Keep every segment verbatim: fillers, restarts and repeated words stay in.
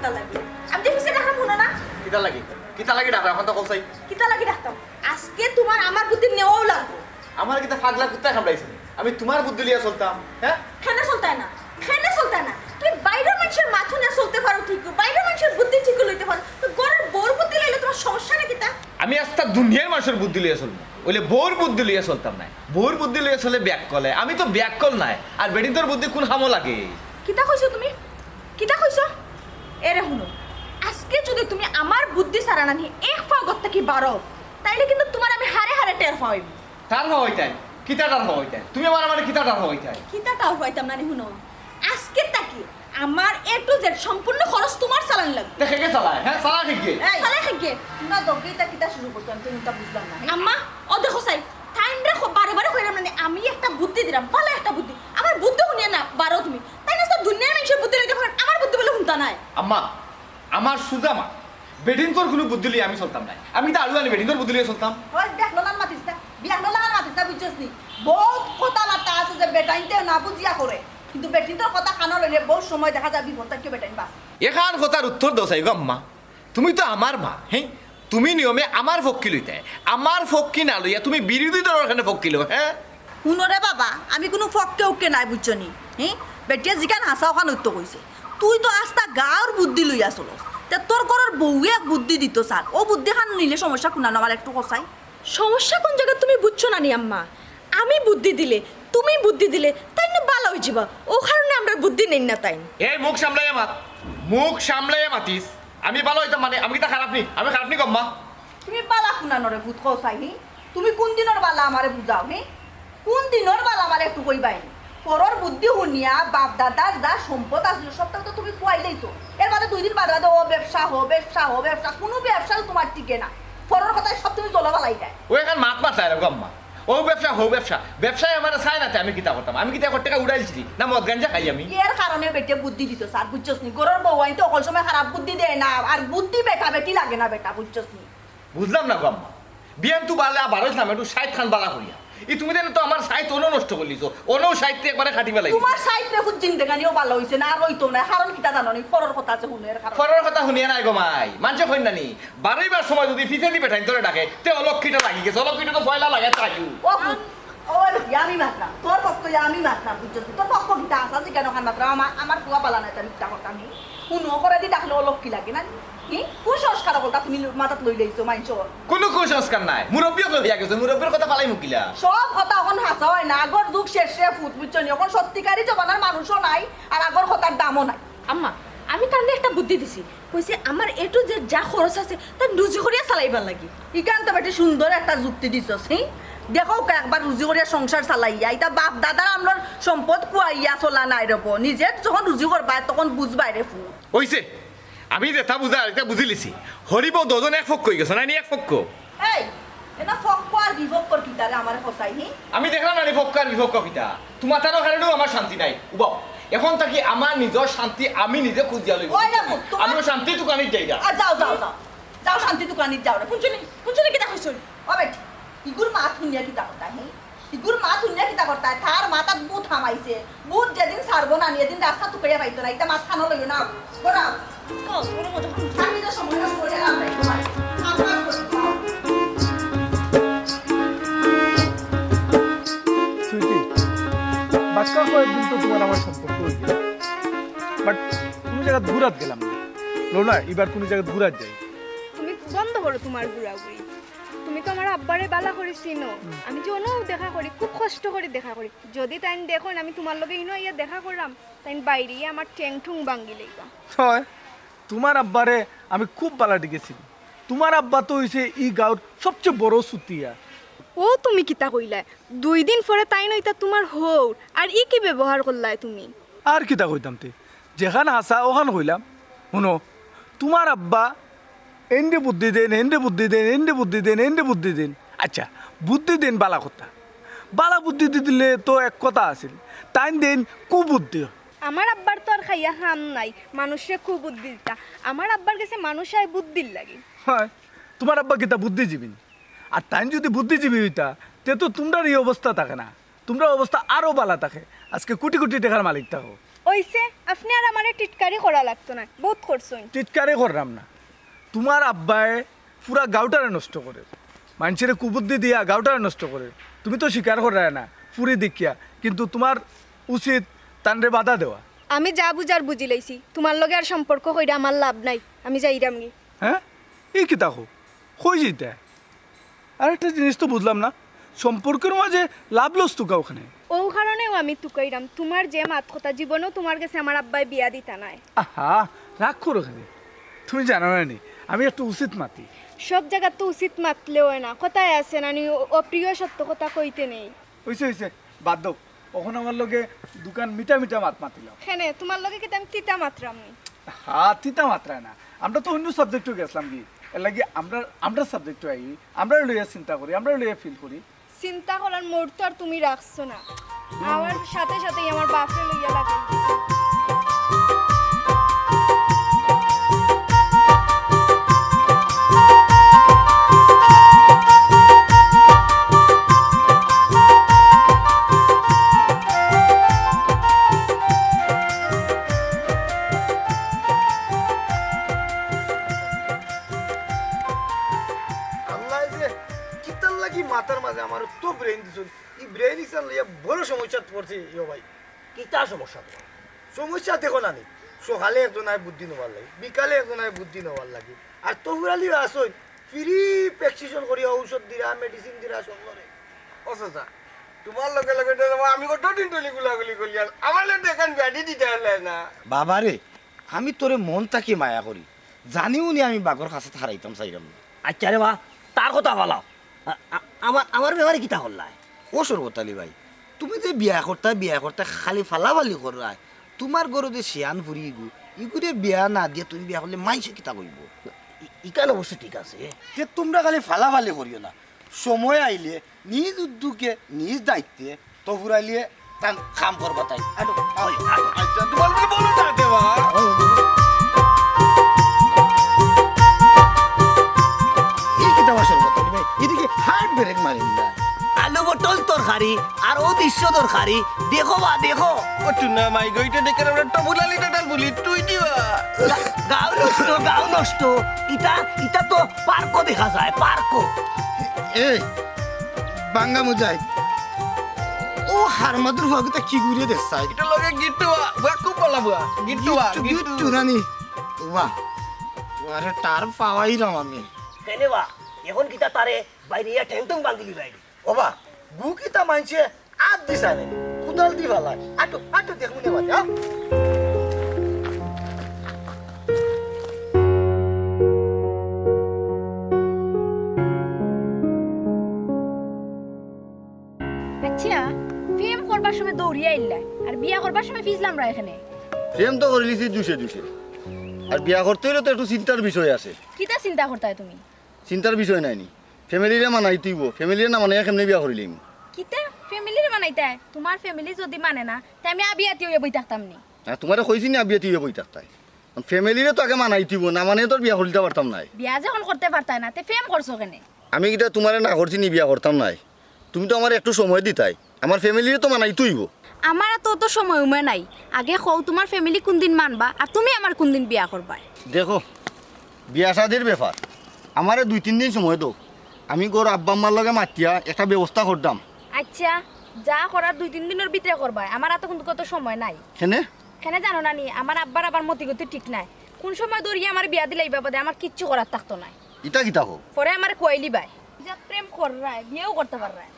আমি যে পিছে ডাকলাম, হুনো না? কিতা লাগি? কিতা লাগি ডাকো? অখন তো কও চাই। কিতা লাগি ডাকতাম? আজকে তুমার আমার বুদ্ধি নেওয়াও লাগবো। আমার কিতা পাগলা কুত্তায় কামড়াইছে নি? আমি তুমার বুদ্ধি লইয়া চলতাম, হে? কেনে চলতায় না, কেনে চলতায় না। তুমি বাইরর মানষর মাত হুনিয়া চলতে পারো ঠিকউ, বাইরর মানষর বুদ্ধি ঠিকউ লইতে পারো, তো ঘরর বউর বুদ্ধি লইলে তুমার সমস্যাটা কিতা? আমি আস্তা দুনিয়ার মানষর বুদ্ধি লইয়া চলমু, অইলে বউর বুদ্ধি লইয়া চলতাম নায়। বউর বুদ্ধি লইয়া চলে বেআক্কলে, আমি তো বেআক্কল নায়। আর বেটিন্তর বুদ্ধি কুন কামো লাগে? কিতা কইছো তুমি? কিতা কইছো? এরে হুনো, আজকে যুদি তুমি আমার বুদ্ধি ছাড়া না নি এক পাও ঘর থাকি বারও, তাইলে কিন্তু তুমার আমি হাড়ে হাড়ে টের পাওয়াইমু। টের পাওয়াইতায়? কিতা টের পাওয়াইতায়? তুমি আমার, আমারে কিতা টের পাওয়াইতায়? কিতা টের পাওয়াইতাম না নি, হুনো, আজকে থাকি আমার A to Z সম্পূর্ণ খরচ তুমার চালান লাগবো। তে কে কে চালায়? হে, চালায় কে কে? এই, চালায় কে কে? তুমরা দগ্গে ইতা কিতা শুরু করছো? আমি তো ইতা বুঝলাম না। আম্মা, অউ দেখো চাই, তাইনরে খ-, বারে বারে কইরাম না নি, আমি একটা বুদ্ধি দিরাম, ভালা একটা বুদ্ধি। আমার বুদ্ধি হুনিয়া না বারও তুমি। তাইন আস্তা দুনিয়ার মানষর বুদ্ধি লইতা পারইন, আমার বুদ্ধি বুলে হুনতা নায়। আম্মা, আমার সুজা মাত, বেটিন্তর কুনু বুদ্ধি লইয়া আমি চলতাম নায়। আমি তো আরু আনি বেটিন্তর বুদ্ধি লইয়া চলতাম। ওই বিয়াকললান মাতিস না, বিয়াকললান মাতিস না, বুঝছস নি? বউত কথাবার্তা আছে যে বেটাইন্তে না বুঝিয়া করে, কিন্তু বেটিন্তর কথা কানো লইলে বউত সময় দেখা যায় বিপদ থাকিও বেটাইন বাঁচে। এখান কথার উত্তর দেও চাই গো আম্মা। তুমি তো আমার মা, হে? তুমি নিয়মে আমার পক্ষে লইতায়, আমার পক্ষে না লইয়া তুমি বিরোধী দলর কেনে পক্ষে লও, হে? হুনো রে বাবা, আমি কুনু পক্ষে উক্ষে নায়, বুঝছো নি? হে? বেটিয়ে যেখান হাছা অখান অইতো কইছে। তুই তো আস্তা গাঁওর বুদ্ধি লইয়া চলস। তে তোর ঘরর বউয়ে এক বুদ্ধি দিতো চার, অউ বুদ্ধিখান নিলে সমস্যা কুনানো আমার একটু কও চাই? সমস্যা কুন জাগাত তুমি বুঝছো না নি আম্মা? আমি বুদ্ধি দিলে, তুমি বুদ্ধি দিলে, তাইন না ভালা অইযিবা। অউ কারণে আমরার বুদ্ধি নেইন না তাইন। এই মুখ সামলাইয়া মাত, মুখ সামলাইয়া মাতিস। আমি ভালা অইতাম মানে, আমি কিতা খারাপ নি? আমি খারাপ নি গো আম্মা? তুমি ভালা কুনানরে ভূত কও চাই, হি? তুমি কুন দিনর ভালা আমারে বুঝাও, হি? কুন দিনর ভালা আমারে একটু কইবায় নি? পরর বুদ্ধি হুনিয়া বাপ দাদার যা সম্পদ আছিল সবতা তো তুমি খুয়াইলাইছো। এর বাদে দুই দিন বাদে বাদে ও ব্যবসা, হো ব্যবসা, হো ব্যবসা, কুনু ব্যবসাও তুমার টিকে না। পরর কথায় সব তুমি জলো ফালাই দেয়। অউ এখান মাত মাত চায় রে গো আম্মা। অউ ব্যবসা, হউ ব্যবসা। ব্যবসায় আমারে চায় না তে আমি কিতা করতাম? আমি কিতা এক টেকা উড়াইলছি না মদ গাঞ্জা খাই আমি? এর কারণে বেটিয়ে বুদ্ধি দিতো চার, বুঝছস নি? ঘরর বউয়াইন্তে হকল সময় খারাপ বুদ্ধি দেয় না, আর বুদ্ধি বেটা বেটি লাগে না বেটা, বুঝছস নি? বুঝলাম না গো আম্মা, বিয়ান তো বালা বারইছলাম একটু সাইত খান বালা করিয়া। ই তুমি দেন তো আমার সাইত অনো নষ্ট করিলিছো, অনো সাইত একবারে কাটি ফালাইছো। তুমার সাইত রে ফুত জিন্দেগানিও ভালা অইছে না, আর অইতো না। কারণ কিতা জানো নি? পরর কথা আছে হুনো এর কারণ। পরর কথা হুনিয়া নায় গো মাই, মানষে কইন না নি? বারইবার সময় যুদি পিছেদি বেটাইন্তরে ডাকে, তে অলক্ষীটা লাগি গেছে, অলক্ষীটা তো পয়লা লাগে তাইও। ও ফুত, ও রে, আমি মাতরাম, তোর পক্ষে আমি মাতরাম, বুঝছস নি? তোর পক্ষ কিতা আছে, আছে কেন খান মাতরাম? আমার, আমার ফুয়া ভালা নায়, তে আমি কিতা করতাম? হুনো, করেদি ডাকলে অলক্ষী লাগে না? হি? কুসংস্কার অকলতা তুমি মাথাত লইলাইছো মানষর। কুনু কুসংস্কার নাই, মুরব্বি অকল অইয়া গেছে, মুরব্বির কথা ফালাইমু কিলা? সব কথা অখন হাছা অয় না, আগর যুগ শেষ রে ফুত, বুঝছো নি? অখন সত্যিকারী জমানার মানুষও নাই, আর আগর কথার দামও নাই। আম্মা, আমি তানরে একটা বুদ্ধি দিছি, কইছি আমার A to Z যা খরচ আছে, তা রুজি করিয়া চালাইবার লাগি। ইখান তো বেটি সুন্দর একটা যুক্তি দিছস, হি? দেখউক্কা একবার রুজি করিয়া সংসার চালাইয়া, ইতা বাপ দাদার আমলর সম্পদ খুয়াইয়া চলা নায় রে বো, নিজে যখন রুজি করবায় তখন বুঝবায় রে ফুত। অইছে, আমি যেতা বুঝার ইতা বুঝিলিছি। হরি বউ দুইজন এক পক্ষ অইগেছো, নায় নি এক পক্ষ? এই, এনা পক্ষ আর বিপক্ষর কিতা রে আমারে কও চাই, হি? আমি দেখলাম না নি পক্ষ আর বিপক্ষ কিতা। তুমার তানর কারণেউ আমার শান্তি নাই। উবাও, অখন থাকি আমার নিজর শান্তি আমি নিজে খুঁজিয়া লইমু। ওই দেখো, তুমার আমি শান্তি তুকানিত যাইরাম। আ, যাও, যাও, যাও। যাও শান্তি তুকানিত যাও রে। হুনছো নি? হুনছো নি কিতা কইছইন? ও বেটি, ইগুর মাত হুনিয়া কিতা করতায়, হি? ইগুর মাত হুনিয়া কিতা করতায়? তার মাথাত ভূত হামাইছে। ভূত যেদিন ছাড়বো না নি, এদিন রাস্তা তুকাইয়া পাইতো না। ইতা মাত কানো লইও না। ঘুরাও। আমি তো সময় নষ্ট করিয়া লাভ নাই তুমার। কাম কাজ করো। সুইটি, বাক্কা কয়েকদিন তো তুমার আমার সম্পর্ক অইগেল, but কুনু জাগাত ঘুরাত গেলাম না। লও না, ইবার কুনু জাগাত ঘুরাত যাই। তুমি বন্ধ করো তুমার ঘুরাঘুরি। তুমি তো আমার আব্বারে বালা করি চিনো। হুম। আমি যে অনো দেখা করি, খুব কষ্ট করি দেখা করি। যুদি তাইন দেখইন আমি তুমার লগে ইনো আইয়া দেখা কররাম, তাইন বাইরে আমার ঠ্যাং ঠুং ভাঙ্গি লইবা। অয়, তুমার আব্বারে আমি খুব বালা টিকে চিনি। তুমার আব্বা তো অইছে ই গাঁওর সবচেয়ে বড় চুতিয়া। ও তুমি কিতা কইলায়? দুই দিন পরে তাইন অইতা তুমার হউর, আর ই কি ব্যবহার করলায় তুমি? আর কিতা কইতাম তে? যেখান হাছা অখান কইলাম। হুনো, তুমার আব্বা এনরে বুদ্ধি দেইন, এনরে বুদ্ধি দেইন, এনরে বুদ্ধি দেইন, এনরে বুদ্ধি দেইন। আইচ্ছা, বুদ্ধি দেইন বালা কথা। বালা বুদ্ধি দি দিলে তো এক কথা আছিল, তাইন দেইন কুবুদ্ধি। আমার আব্বার তো আর খাইয়া কাম নাই, মানুষরে কুবুদ্ধি দিতা। আমার আব্বার গেছে মানুষ আয় বুদ্ধির লাগি। অয়, তুমার আব্বা কিতা বুদ্ধিজীবী নি? আর তাইন যুদি বুদ্ধিজীবী অইতা, তে তো তুমরার ই অবস্থা থাকে না, তুমরার অবস্থা আরো বালা থাকে, আজকে কুটি কুটি টেকার মালিক থাকো। অইছে, আপনে আর আমারে টিটকারি করা লাগতো নায়, বউত করছইন। টিটকারি কররাম না, তুমার আব্বায় পুরা গাউটারে নষ্ট করের, মাইনষরে কুবুদ্ধি দিয়া গাউটারে নষ্ট করের। তুমি তো স্বীকার কররায় না ফুরি দেখিয়া, কিন্তু তুমার উচিত তানরে বাধা দেওয়া। আমি যা বুঝার বুঝিলাইছি, তুমার লগে আর সম্পর্ক কইরা আমার লাভ নাই, আমি যাইরামগি। হ্যাঁ, ই কিতা কও, কই যাইতায়? আর একটা জিনিস তো বুঝলাম না, সম্পর্কর মাঝে লাভ লস তুকাও কেনে? অউ কারণেউ আমি তুকাইরাম, তুমার যে মাত কথা জীবনেও তুমার গেছে আমার আব্বায় বিয়া দিতা নায়। আহা, রাগ করো কেনে? তুমি জানো না নি, আমি একটু উচিত মাতি। সব জাগাত তো উচিত মাতলে অয় না, কথায় আছে না নি, অ-, অপ্রিয় সত্য কথা কইতে নেই। অইছে, অইছে, বাদ দেও। অখন আমার লগে দুখান মিঠা মিঠা মাত মাতিলাও। কেনে, তুমার লগে কিতা আমি তিতা মাতরাম নি? হ্যাঁ, তিতা মাতরায় না। আমরা তো অইন্য subject-ও গেছলামগি। এরলাগি আমরা, আমরা subject-ও আই। আমরা লইয়া চিন্তা করি, আমরা লইয়া feel করি। চিন্তা করার mood তো আর তুমি রাখছো না। আমার সাথে সাথেই আমার বাপরে লইয়া লাগে। আল্লায় যে কিতার লাগি মাথার মাঝে আমার অত brain দিছইন, ই brain ইখান লইয়া বড় সমস্যাত পড়ছি, ইয়ো ভাই। কিতা সমস্যা তুমার? সমস্যা দেখো না নি, সকালে একজনায় বুদ্ধি নেওয়ার লাগি, বিকালে একজনায় বুদ্ধি নেওয়ার লাগি, আর তফুর আলী আছইন, free prescription করিয়া ঔষধ দিরা, medicine দিরা, সবরে। ও চাচা, তুমার লগে লগে তো আমি কতদিন টলি গুলাগুলি করলি, আর আমার লগে এখান ব্যাধি দিতে পারলে না। বাবা রে, আমি তোরে মন থাকি মায়া করি, জানিও নি আমি বাঘর কাছে হারাইতাম চাইরাম না। আচ্ছা রে বা, তার কথা ফালাও। আ-, আ-, আমার, আমার ব্যাপারে কিতা করলায়? ও শরবত আলী ভাই, তুমি যে বিয়া করতায়, বিয়া করতায় খালি ফালাফালি কররায়, তুমার ঘরো যে শিয়ান ফুরি ইগু, ইগুরে বিয়া না দিয়া তুমি বিয়া করলে মাইনষে কিতা কইবো? ই-, ইখান অবশ্য ঠিক আছে। তে তুমরা খালি ফালাফালি করিও না, সময় আইলে নিজ উদ্যোগে, নিজ দায়িত্বে তফুর আলীয়ে তান কাম করবা তাই। আটো, আও। আচ্ছা, তুমার বলে বলো না দেওয়া। এই কিতা বা শরবত আলী ভাই, ইদিকে hard brake মারিন না। আলু পটল তরকারি, আর অউ দৃশ্য তরকারি, দেখো বা, দেখো। ও টুনা মাই গো, ইটা দেখে আমরা টবুলালি টাটাল বলি, তুই দিবা। গা-, গাউ নষ্ট, গাউ নষ্ট। ইটা, ইটা তো পার্কো দেখা যায়, পার্কো। এই, বাঙ্গা মুজাহিদ। ও হারমাদুর ফুয়াগুতা কি ঘুরিয়ে দেখছাই? ইটা লগে গিট্টু বা, বা খুব ভালা বা। গিট্টু বা, গিট্টু, গিট্টু। গিট্টু নানি। বাহ। আরে তার পাওয়াইরাম আমি। কেনে বা, এখন কিতা তারে বাইরে ইয়া ঠেং ঠুং ভাঙ্গিলি বাইরে। ও বা, গু কিতা মাইনষে আত দিছায় নানি, কুদাল দি ফালায়। আটো, আটো, দেখমু নে বাদে, আও। আচ্ছা, প্রেম করবার সময় দৌড়িয়া আইলা, আর বিয়া করবার সময় ফিজলাম রা এখানে। প্রেম তো করিলিছি জুশে জুশে, আর বিয়া করতে অইলে তো একটু চিন্তার বিষয় আছে। কিতা চিন্তা করতায় তুমি? চিন্তার বিষয় নায় নি, family রে মানাইতে অইবো, family রে না মানাইয়া কেমনে বিয়া করিলিমু? কিতা family রে মানাইতায়? তুমার family যদি মানে না, তে আমি আবিয়াতি অইয়া বই থাকতাম নি। না, তুমারে কইছি নি আবিয়াতি অইয়া বই থাকতায়? Family রে তো আগে মানাইতে অইবো, না মানাইয়া তো আর বিয়া করিলিতাম পারতাম নায়। বিয়া যখন করতে পারতায় না, তে প্রেম করছো কেনে? আমি কিতা তুমারে না করছি নি বিয়া করতাম নায়? তুমি তো আমারে একটু সময় দিতায়, আমার family রে তো মানাইতে অইবো। আমার তো অত সময় উময় নাই। আগে কও, তুমার family কুনদিন মানবা, আর তুমি আমার কুনদিন বিয়া করবায়? দেখো, বিয়া শাদির ব্যাপার, আমারে দুই তিন দিন সময় দেও, আমি ঘরো আব্বা আম্মার লগে মাতিয়া একটা ব্যবস্থা করতাম। আচ্ছা, যা করার দুই তিন দিনর ভিতরে করবায়, আমার আতো কুনু অত সময় নাই। কেনে? কেনে জানো না নি, আমার আব্বার আবার মতিগতি ঠিক নাই। কুন সময় ধরিয়া আমারে বিয়া দিলাইবা বাদে আমার কিচ্ছু করার থাকতো নায়। ইটা কিতা কও? পরে আমারে কইলিবায়। যা প্রেম কররায়, বিয়াও করতে পাররায়।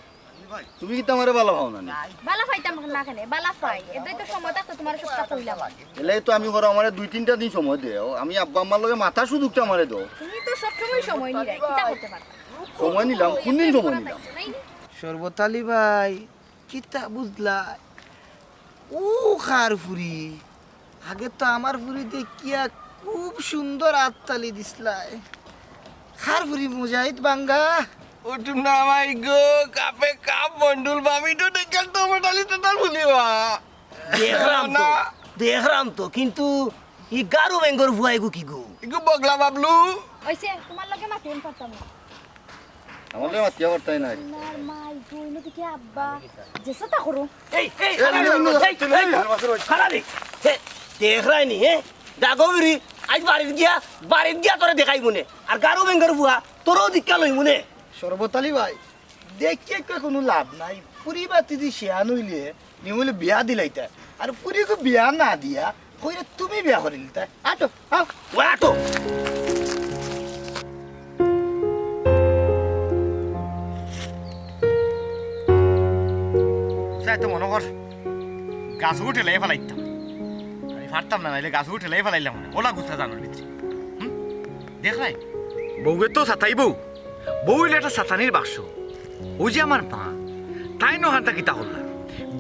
তুমি কিতা আমারে বালা পাও না নি? বালা পাইতাম না কেনে? বালা পাই। এটাই তো সময় থাকতে তুমারে সবটা কইলাম। এলাই তো আমি করো, আমারে দুই তিনটা দিন সময় দেও। আমি আব্বা আম্মার লগে মাতার সুযোগটা আমারে দেও। তুমি তো সবসময় সময় নিরায়, কিতা করতে পারো? সময় নিলাম, কুনদিন সময় নিলাম? শরবত আলী ভাই, কিতা বুঝলা? ও কার ফুরি? আগে তো আমার ফুরি দেখিয়া খুব সুন্দর আততালি দিছলায়। কার ফুরি মুজাহিদ বাঙ্গা? উঠুম না মাই গো, কাপে কাপ মন্ডল বামি তো দেখলাম তো মোটালি টোটাল ভুলিবা। দেখলাম তো, না। দেখলাম তো, কিন্তু ই গারু বেঙ্গর ফুয়া ইগু কিগু? ইগু বগলা বাবলু। অইছে, তুমার লগে মাতিউন পারতাম না। আমারে মাতিয়া করতায় নায়। আর মাই, তুই নদীকে আব্বা, যেসা তা করো। এই, এই, এই, খালা রে, এই, এই, এই, এই, এই, খালা রে। হে, দেখরায়নি, হে? দাগবিরি, আইজ বাড়িত গিয়া, বাড়িত গিয়া তোরে দেখাইমুনে। আর গারো বেঙ্গর ফুয়া, তোরেও দীক্ষা লইমুনে। শরবত আলী ভাই, দেখিয়া কুনু লাভ নাই। ফুরি বাতি দি শিয়ান অইলে, নি অইলে বিয়া দিলাইতা। আর ফুরিগু বিয়া না দিয়া, কইরে তুমি বিয়া করিলিতায়। আটো, আও। ও আটো। চাই তো মনো কর, গাছগু ঠেলাই ফালাইতাম। আমি পারতাম না, নাইলে গাছগু ঠেলাই ফালাইলাম অনে। ওলা গুছা জানোর ভিতরে। হুম? দেখরায়? বউয়ে তো সাতাইবো। বউ অইলে একটা সাতানির বাক্স। অউ যে আমার মা, তাইন অখানতা কিতা করলা?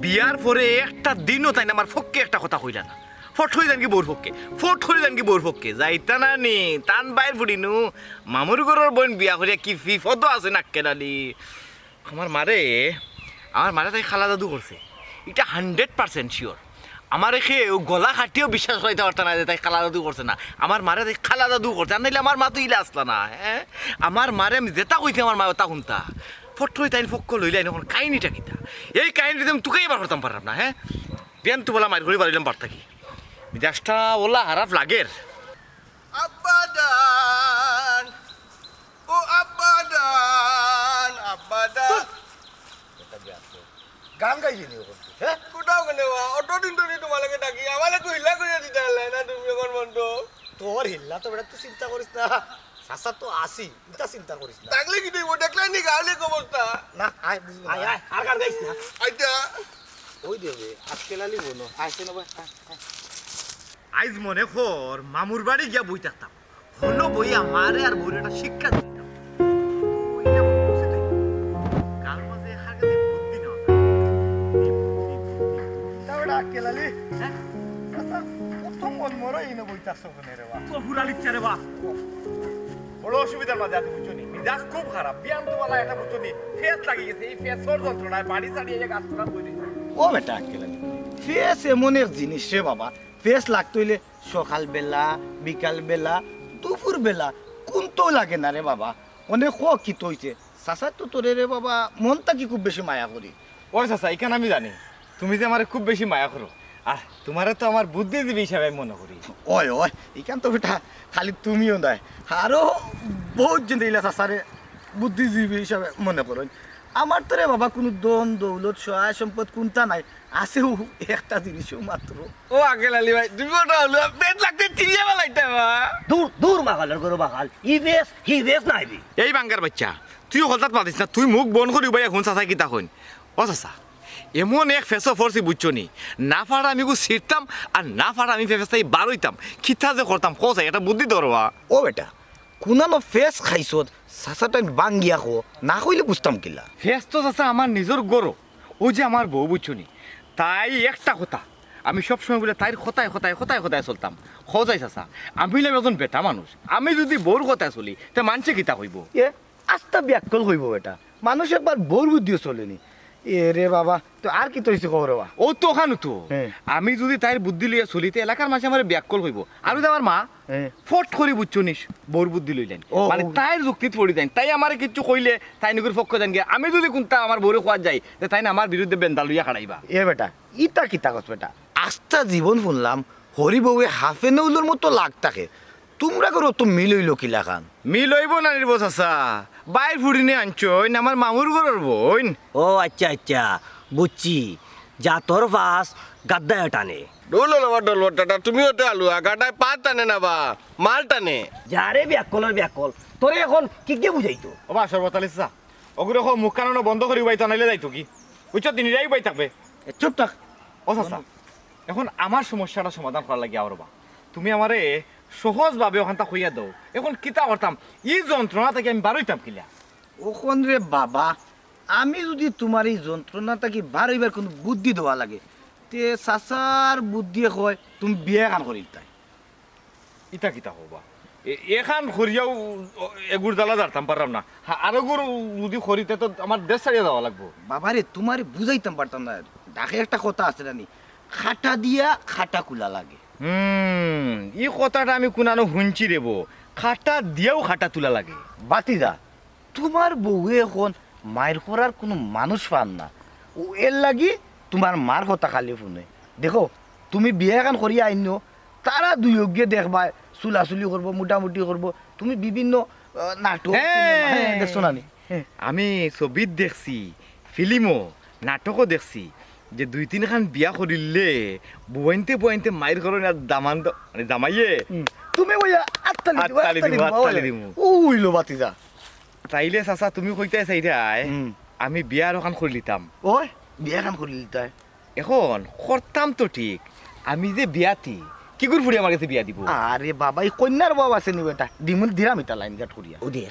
বিয়ার পরে একটা দিনও তাইন আমার পক্ষে একটা কথা কইলা না। ফট করি যাইনগি বউর পক্ষে, ফট করি যাইনগি বউর পক্ষে। যাইতা না নি, তান বাইর ফুড়ি নু, মামুর ঘরর বইন বিয়া করিয়া কি বিপদো আছইন আক্কেল আলী। আমার মারে, আমার মারে তাই কালা জাদু করছে, ইটা hundred percent sure। আমারে কেউ গলা কাটিয়াও বিশ্বাস করাইতা পারতা না যে তাই কালা জাদু করছে না। আমার মারে তাই কালা জাদু করছে, আর নাইলে আমার মা তো ইলা আছলা না, হে? আমার মারে আমি যেতা কইছি, আমার মায় অতা হুনতা। ফট করি তাইন পক্ষ লইলাইন, অখন কাহিনিটা কিতা? এই কাহিনিটা আমি তুকাইয়া বার করতাম পাররাম না, হে? বিয়ান তো বলা মাইর করি বারইলাম বাড়ি থাকি। মিজাজটা ওলা খারাপ লাগের। আব্বাজান, ও আব্বাজান, আব্বাজান। গান গাইবি নি অখন তুই, হে? কুটাও কেনে বা? অতদিন ধরি তুমার লগে থাকি, আমার লাগি হিল্লা করিয়া দিতায় নায় না তুমি অখন বন্ধ। তোর হিল্লা তো বেটা তুই চিন্তা করিস না, চাচা তো আছি, ইতা চিন্তা করিস না। থাকলে কিতা অইবো, দেখলায় নি গাঁওর অবস্থা। না, আয়, বুঝবো না। আয়, আয়, আর গান গাইস না। আইচ্ছা। ওই দেখবে, আক্কেল আলী বলো। আয়, শোনো ভাই, আয়, আয়। আইজ মনে কর মামুর বাড়ি গিয়া বই থাকতাম। হনো বইয়া মারে আর বউরে একটা শিক্ষা দিতাম। গাঁওর মাঝে কার কাছে বুদ্ধি নেওয়া যায়? এই বুদ্ধি, বুদ্ধি, বুদ্ধি। তা বেটা আক্কেল আলী, হে? চাচা, কত মন মরা ইনো বই থাকছো কেনে রে বা? তোর ফুরালির চারে বা। বড় অসুবিধার মাঝে আছি বুঝছো নি? মিজাজ খুব খারাপ। বিয়ান তো বালা একটা বুঝছো নি? ফেস লাগি গেছে। এই ফেসর যন্ত্রণায় বাড়ি ছাড়িয়া এই গাছ তোরা বই দিছে। ও বেটা আক্কেল আলী, ফেস এমন এক জিনিস রে বাবা, ফেস লাগতো অইলে সকালবেলা, বিকালবেলা, দুপুরবেলা, কুন্তাউ লাগে না রে বাবা। অনে ক কিতা অইছে? চাচায় তো তোরে রে বাবা মন থাকি খুব বেশি মায়া করি। ওই চাচা, ইখান আমি জানি, তুমি যে আমারে খুব বেশি মায়া করো, আর তুমারে তো আমার বুদ্ধিজীবী হিসাবে আমি মনো করি। ওই, ওই, ইখান তো বেটা খালি তুমিও নায়, আরো বউত জনে ইলা চাচারে বুদ্ধিজীবী হিসাবে মনো করইন। আমার তো রে বাবা কুনু ধন দৌলত সহায় সম্পদ কুন্তা নাই, আছে অউ একটা জিনিসউ মাত্র। ও আক্কেল আলী ভাই, তুমি ওটা হলো পেট লাগতে চিনিয়ে বেলাইতে বা। দূর, দূর, মাগালর গরু বাগাল। ই বেশ, হি বেশ নাইবি। এই বাঙ্গার বাইচ্চা, তুই হকলতাত মাতিস না, তুই মুখ বন্ধ করি উবাইয়া হুন চাচায় কিতা কইন। ও চাচা, এমন এক ফেসো পড়ছি বুঝছো নি, না পারা আমি গু ছিড়তাম, আর না পারা আমি ফেস থাকি বারইতাম। কিতা যে করতাম, কও চাই, একটা বুদ্ধি দেও রে বা। ও বেটা, কুনানো ফেস খাইছত, চাচাটাইন বাঙ্গিয়া কও, না কইলে বুঝতাম কিলা? ফেস তো চাচা আমার নিজর গরু, অউ যে আমার বউ বুঝছো নি, তাই একটা কথা, আমি সবসময় বুলে তাইর কথায়, কথায়, কথায়, কথায় চলতাম। কও চাই চাচা, আমি অইলাম একজন বেটা মানুষ, আমি যুদি বউর কথায় চলি, তে মানষে কিতা কইবো? এ, আস্তা বিয়াক্কল কইবো বেটা, মানুষ একবার বউর বুদ্ধিও চলে নি। এ রে বাবা, তো আর কিতা অইছে কও রে বা? অউ তো অখানউ তো। হে। আমি যুদি তাইর বুদ্ধি লইয়া চলি, তে এলাকার মানষে আমারে বিয়াক্কল কইবো। আর অউ যে আমার মা, হে। ফট করি বুঝছো নি, বউর বুদ্ধি লইলাইন। ও, মানে ও। তাইর যুক্তিত পড়ি যাইন। তাই আমারে কিচ্ছু কইলে, তাইন ইগুর পক্ষো যাইন গিয়া। আমি যুদি কুন্তা আমার বউরে কওয়াত যাই, তে তাইন আমার বিরুদ্ধে বেন্দা লইয়া খাড়াইবা। এ বেটা, ইতা কিতা কস বেটা? আস্তা জীবন হুনলাম, হরি বউয়ে হাফে নেউলর মতো লাগ থাকে। তুমরাগর অত মিল অইলো কিলাখান? মিল অইবো না নি রে বা চাচা, বাইর ফুড়িনে আনছইন, আমার মামুর ঘরর বইন। ও আইচ্ছা, আইচ্ছা, বুঝছি। জাতর পাছ গাদ্দায় টানে। ঢোল বাবা, ঢোল টাটা, তুমিও তে আলুয়া, গাদায় পাত টানে না বা, মাল টানে। যা রে বিয়াক্কলর বিয়াক্কল, তোরে অখন কিগিয়ে বুঝাইতো? ও বা শরবত আলী চাচা, অগুরে কও মুখখান অনো বন্ধ করি উবাইতো, নাইলে যাইতো কি? বুঝছো, দিন রাইত উবাই থাকবে। এ, চুপ থাক। ও চাচা, অখন আমার সমস্যাটা সমাধান করার লাগি আও রে বা। তুমি আমারে সহজভাবে অখানতা কইয়া দেও। অখন কিতা করতাম? ই যন্ত্রণা থাকি আমি বারইতাম কিলা? অখন রে বাবা, আমি যুদি তুমার ই যন্ত্রণা থাকি বারইবার কুনু বুদ্ধি দেওয়া লাগে, তে চাচার বুদ্ধিয়ে কয় তুমি বিয়া এখান করিলিতায়। ইতা কিতা কও বা? এ-, এখান করিয়াও এগুর জ্বালা জারতাম পাররাম না। হা, আরোগুর যুদি করি তে তো আমার দেশ ছাড়িয়া যাওয়া লাগবো। বাবারে, তুমারে বুঝাইতাম পারতাম না। ঢাকায় একটা কথা আছে না নি, "খাটা দিয়া খাটা কুলা লাগে।" হুম, ই কথাটা আমি কুনানো হুনছি রে বা, "খাটা দিয়াও খাটা তুলা লাগে।" বাতিজা, তুমার বউয়ে অখন মাইর করার কুনু মানুষ পার না, অউ এরলাগি তুমার মার কথা খালি হুনে। দেখো, তুমি বিয়া এখান করিয়া আইনো, তারা দুইওগিয়ে দেখবায়, চুলাচুলি করবো, মুটামুটি করবো, তুমি বিভিন্ন, আহ, নাটক, হ্যাঁ। সিনেমা, হ্যাঁ, দেখছো না নি? হ্যাঁ। আমি ছবিত দেখছি, ফিল্মও, নাটকও দেখছি যে দুই তিনখান বিয়া করিলে বউয়াইন্তে বউয়াইন্তে মাইর করইন আর দামান দ-, মানে জামাইয়ে। হুম। তুমি ওই আত্তালি দিবা, আত্তালি আত্তালি দিমু, দিবা, আত্তালি ওই। দিমু। ওই লো বাতিজা। তাইলে চাচা তুমি কইতায় চাইরায়, হুম। আমি বিয়া আরোখান করিলিতাম। ওই, বিয়া এখান করিলিতায়। এখন করতাম তো ঠিক, আমি যে বিয়াতি, কিগুর ফুড়ি আমার গেছে বিয়া দিবো? আরে বাবা, ই কইন্যার বাপ আছে নি বেটা? দিমুন দিরাম ইতা লাইন গাট করিয়া। ও দেখ,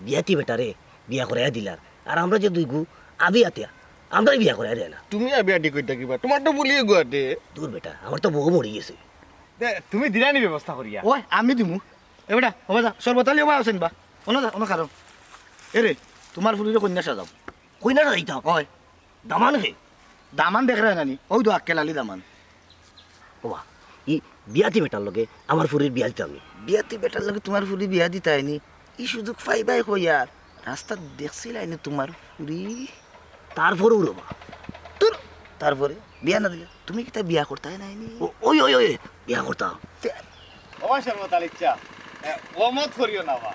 বিয়াতি বেটারে বিয়া করাইয়া দিলার, আর আমরা যে দুইগু আবিয়াতিয়া, আমরারে বিয়া করাইয়া দেয় না। তুমি আবিয়াতি কইতা কিবা? তুমার তো বুলিয়ে গুয়াতে। দূর বেটা, আমার তো বউ মরি গেছে। দে, তুমি দিরানি ব্যবস্থা করিয়া। ওই, আমি দিমু। এ বেটা, ওবা যা, শরবত আলী ওবা আছেন বা? অনো যা, অনো খারো। এ রে, তুমার ফুড়িরে কইন্যা সাজাও। কইন্যা সাজাইতাম? ওই। দামান হে? দামান দেখরায় না নি? ওউ তো আক্কেল আলী দামান। ওবা, ই বিয়াতি বেটার লগে আমার ফুড়ির বিয়া দিতাম নি। বিয়াতি বেটার লগে তুমার ফুড়ি বিয়া দিতায় নি? ই সুযোগ পাইবায় কই আর? রাস্তাত দেখছিলায় নি তুমার ফুড়ি? তারপরেও রে বা। তোর তারপরে বিয়া না দিলে তুমি কিতা বিয়া করতায় নায় নি? ও, ওই, ওই, ওই, বিয়া করতাম। তে- ওবা শরবত আলীর চা, এ, ও মত করিও না বা।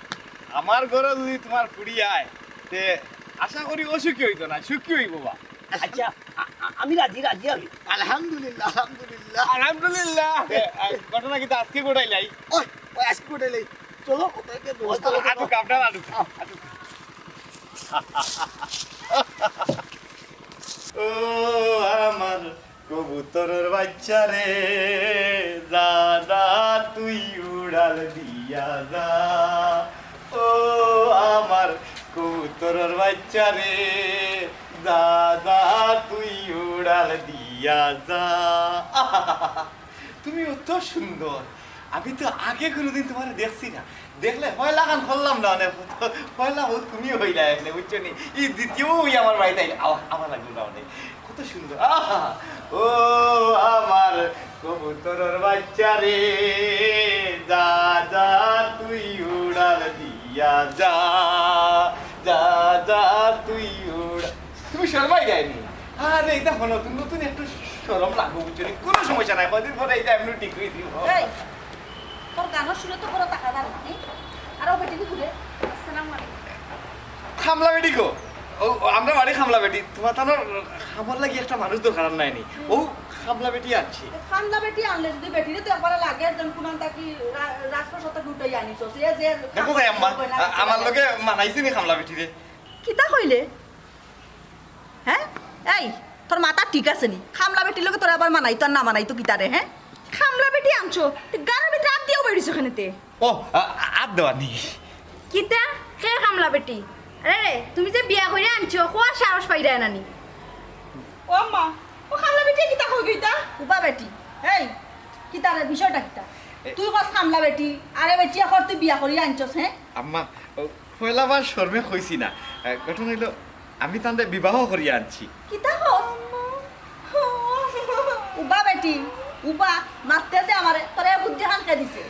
আমার ঘরো যদি তুমার ফুড়ি আয়, তে আশা করি অসুখী অইতো না, সুখী অইবো বা। আচ্ছা, আ-, আ-, আমি রাজি, রাজি আমি। আলহামদুলিল্লাহ, আলহামদুলিল্লাহ। আলহামদুলিল্লাহ। এ, এ, ঘটনা কিতা আজকে ঘটাইলাই? ওই, ওই আজকে ঘটাইলাই। চলো, ওদেরকে ব্যবস্থা করো। আটুক, আপনারা আটুক, আটুক। ও আমার কবুতরর বাইচ্চা রে, যা যা তুই উড়াল দিয়া যা। ও আমার কবুতরর বাইচ্চা রে, যা যা তুই উড়াল দিয়া যা। তুমি অত সুন্দর, আমি তো আগে কুনুদিন তুমারে দেখছি না। দেখলে পয়লা খান করলাম না অনে, পয়লা বউ তুমি অইলায় অনে, বুঝছো নি? ই দ্বিতীয় বউ অইয়া আমার বাড়িত আইলে, আ-, আমার লাগলো না অনে। কত সুন্দর, আহা! ও আমার কবুতরর বাইচ্চা রে, যা যা তুই উড়াল দিয়া যা, যা যা তুই উড়া-, তুমি শরমাই যায়নি? আরে, ইতা হনো, তুমি নতুন একটু শরম লাগবো, বুঝছো নি? কুনু সমস্যা নাই, কয়দিন পরে ইতা এমনে ঠিক অই যিবো। এই, তোর গানর সুরে তো বড় টাকা দাম নাই। আর ও বেটি ঘুরে। আসসালামু আলাইকুম। খামলা বেটি গো? ও, ও, আমরা বাড়ি খামলা বেটি। তুমার তানোর খামর লাগি একটা মানুষ দরকার আর নায় নি। ও খামলা বেটি আনছি। খামলা বেটি আনলে যদি বেটিরে তো একবারে লাগে, একজন কুনান থাকি রা-, রাজপ্রাসাদ থাকি উঠাই আনিছস। এ যে দেখো ভাই আম্মা, আ-, আমার লগে মানাইছে নি খামলা বেটিরে? কিতা কইলে? হ্যাঁ? এই, তোর মাথা ঠিক আছে নি? খামলা বেটির লগে তোর আবার মানাইতো আর না মানাইতো কিতারে, হ্যাঁ? খামলা বেটি আনছো, তে গারর ভিতরে আত দিয়াও বেরিছো কেনে তে? ও, আ-, আ-, আত দেওয়া নি। কিতা? কে খামলা বেটি? আরে রে, তুমি যে বিয়া করিয়া আনছো, কুয়ার সাহস পাইরায় না নি? ও আম্মা, ও খামলা বেটি কিতা কই গইতা? উবা বেটি, এই, কিতা রে, বিষয়টা কিতা? এ- তুই কস খামলা বেটি, আরে বেটি, এখন তুই বিয়া করিয়া আনছস, হ্যাঁ? আম্মা, ও পয়লাবার শরমে কইছি না। এ, ঘটনা অইলো, আমি তানরে বিবাহ করিয়া আনছি। কিতা কস? উবা বেটি, উবা, মারতে দে আমারে, তোরে বুদ্ধি খান কে দিছে?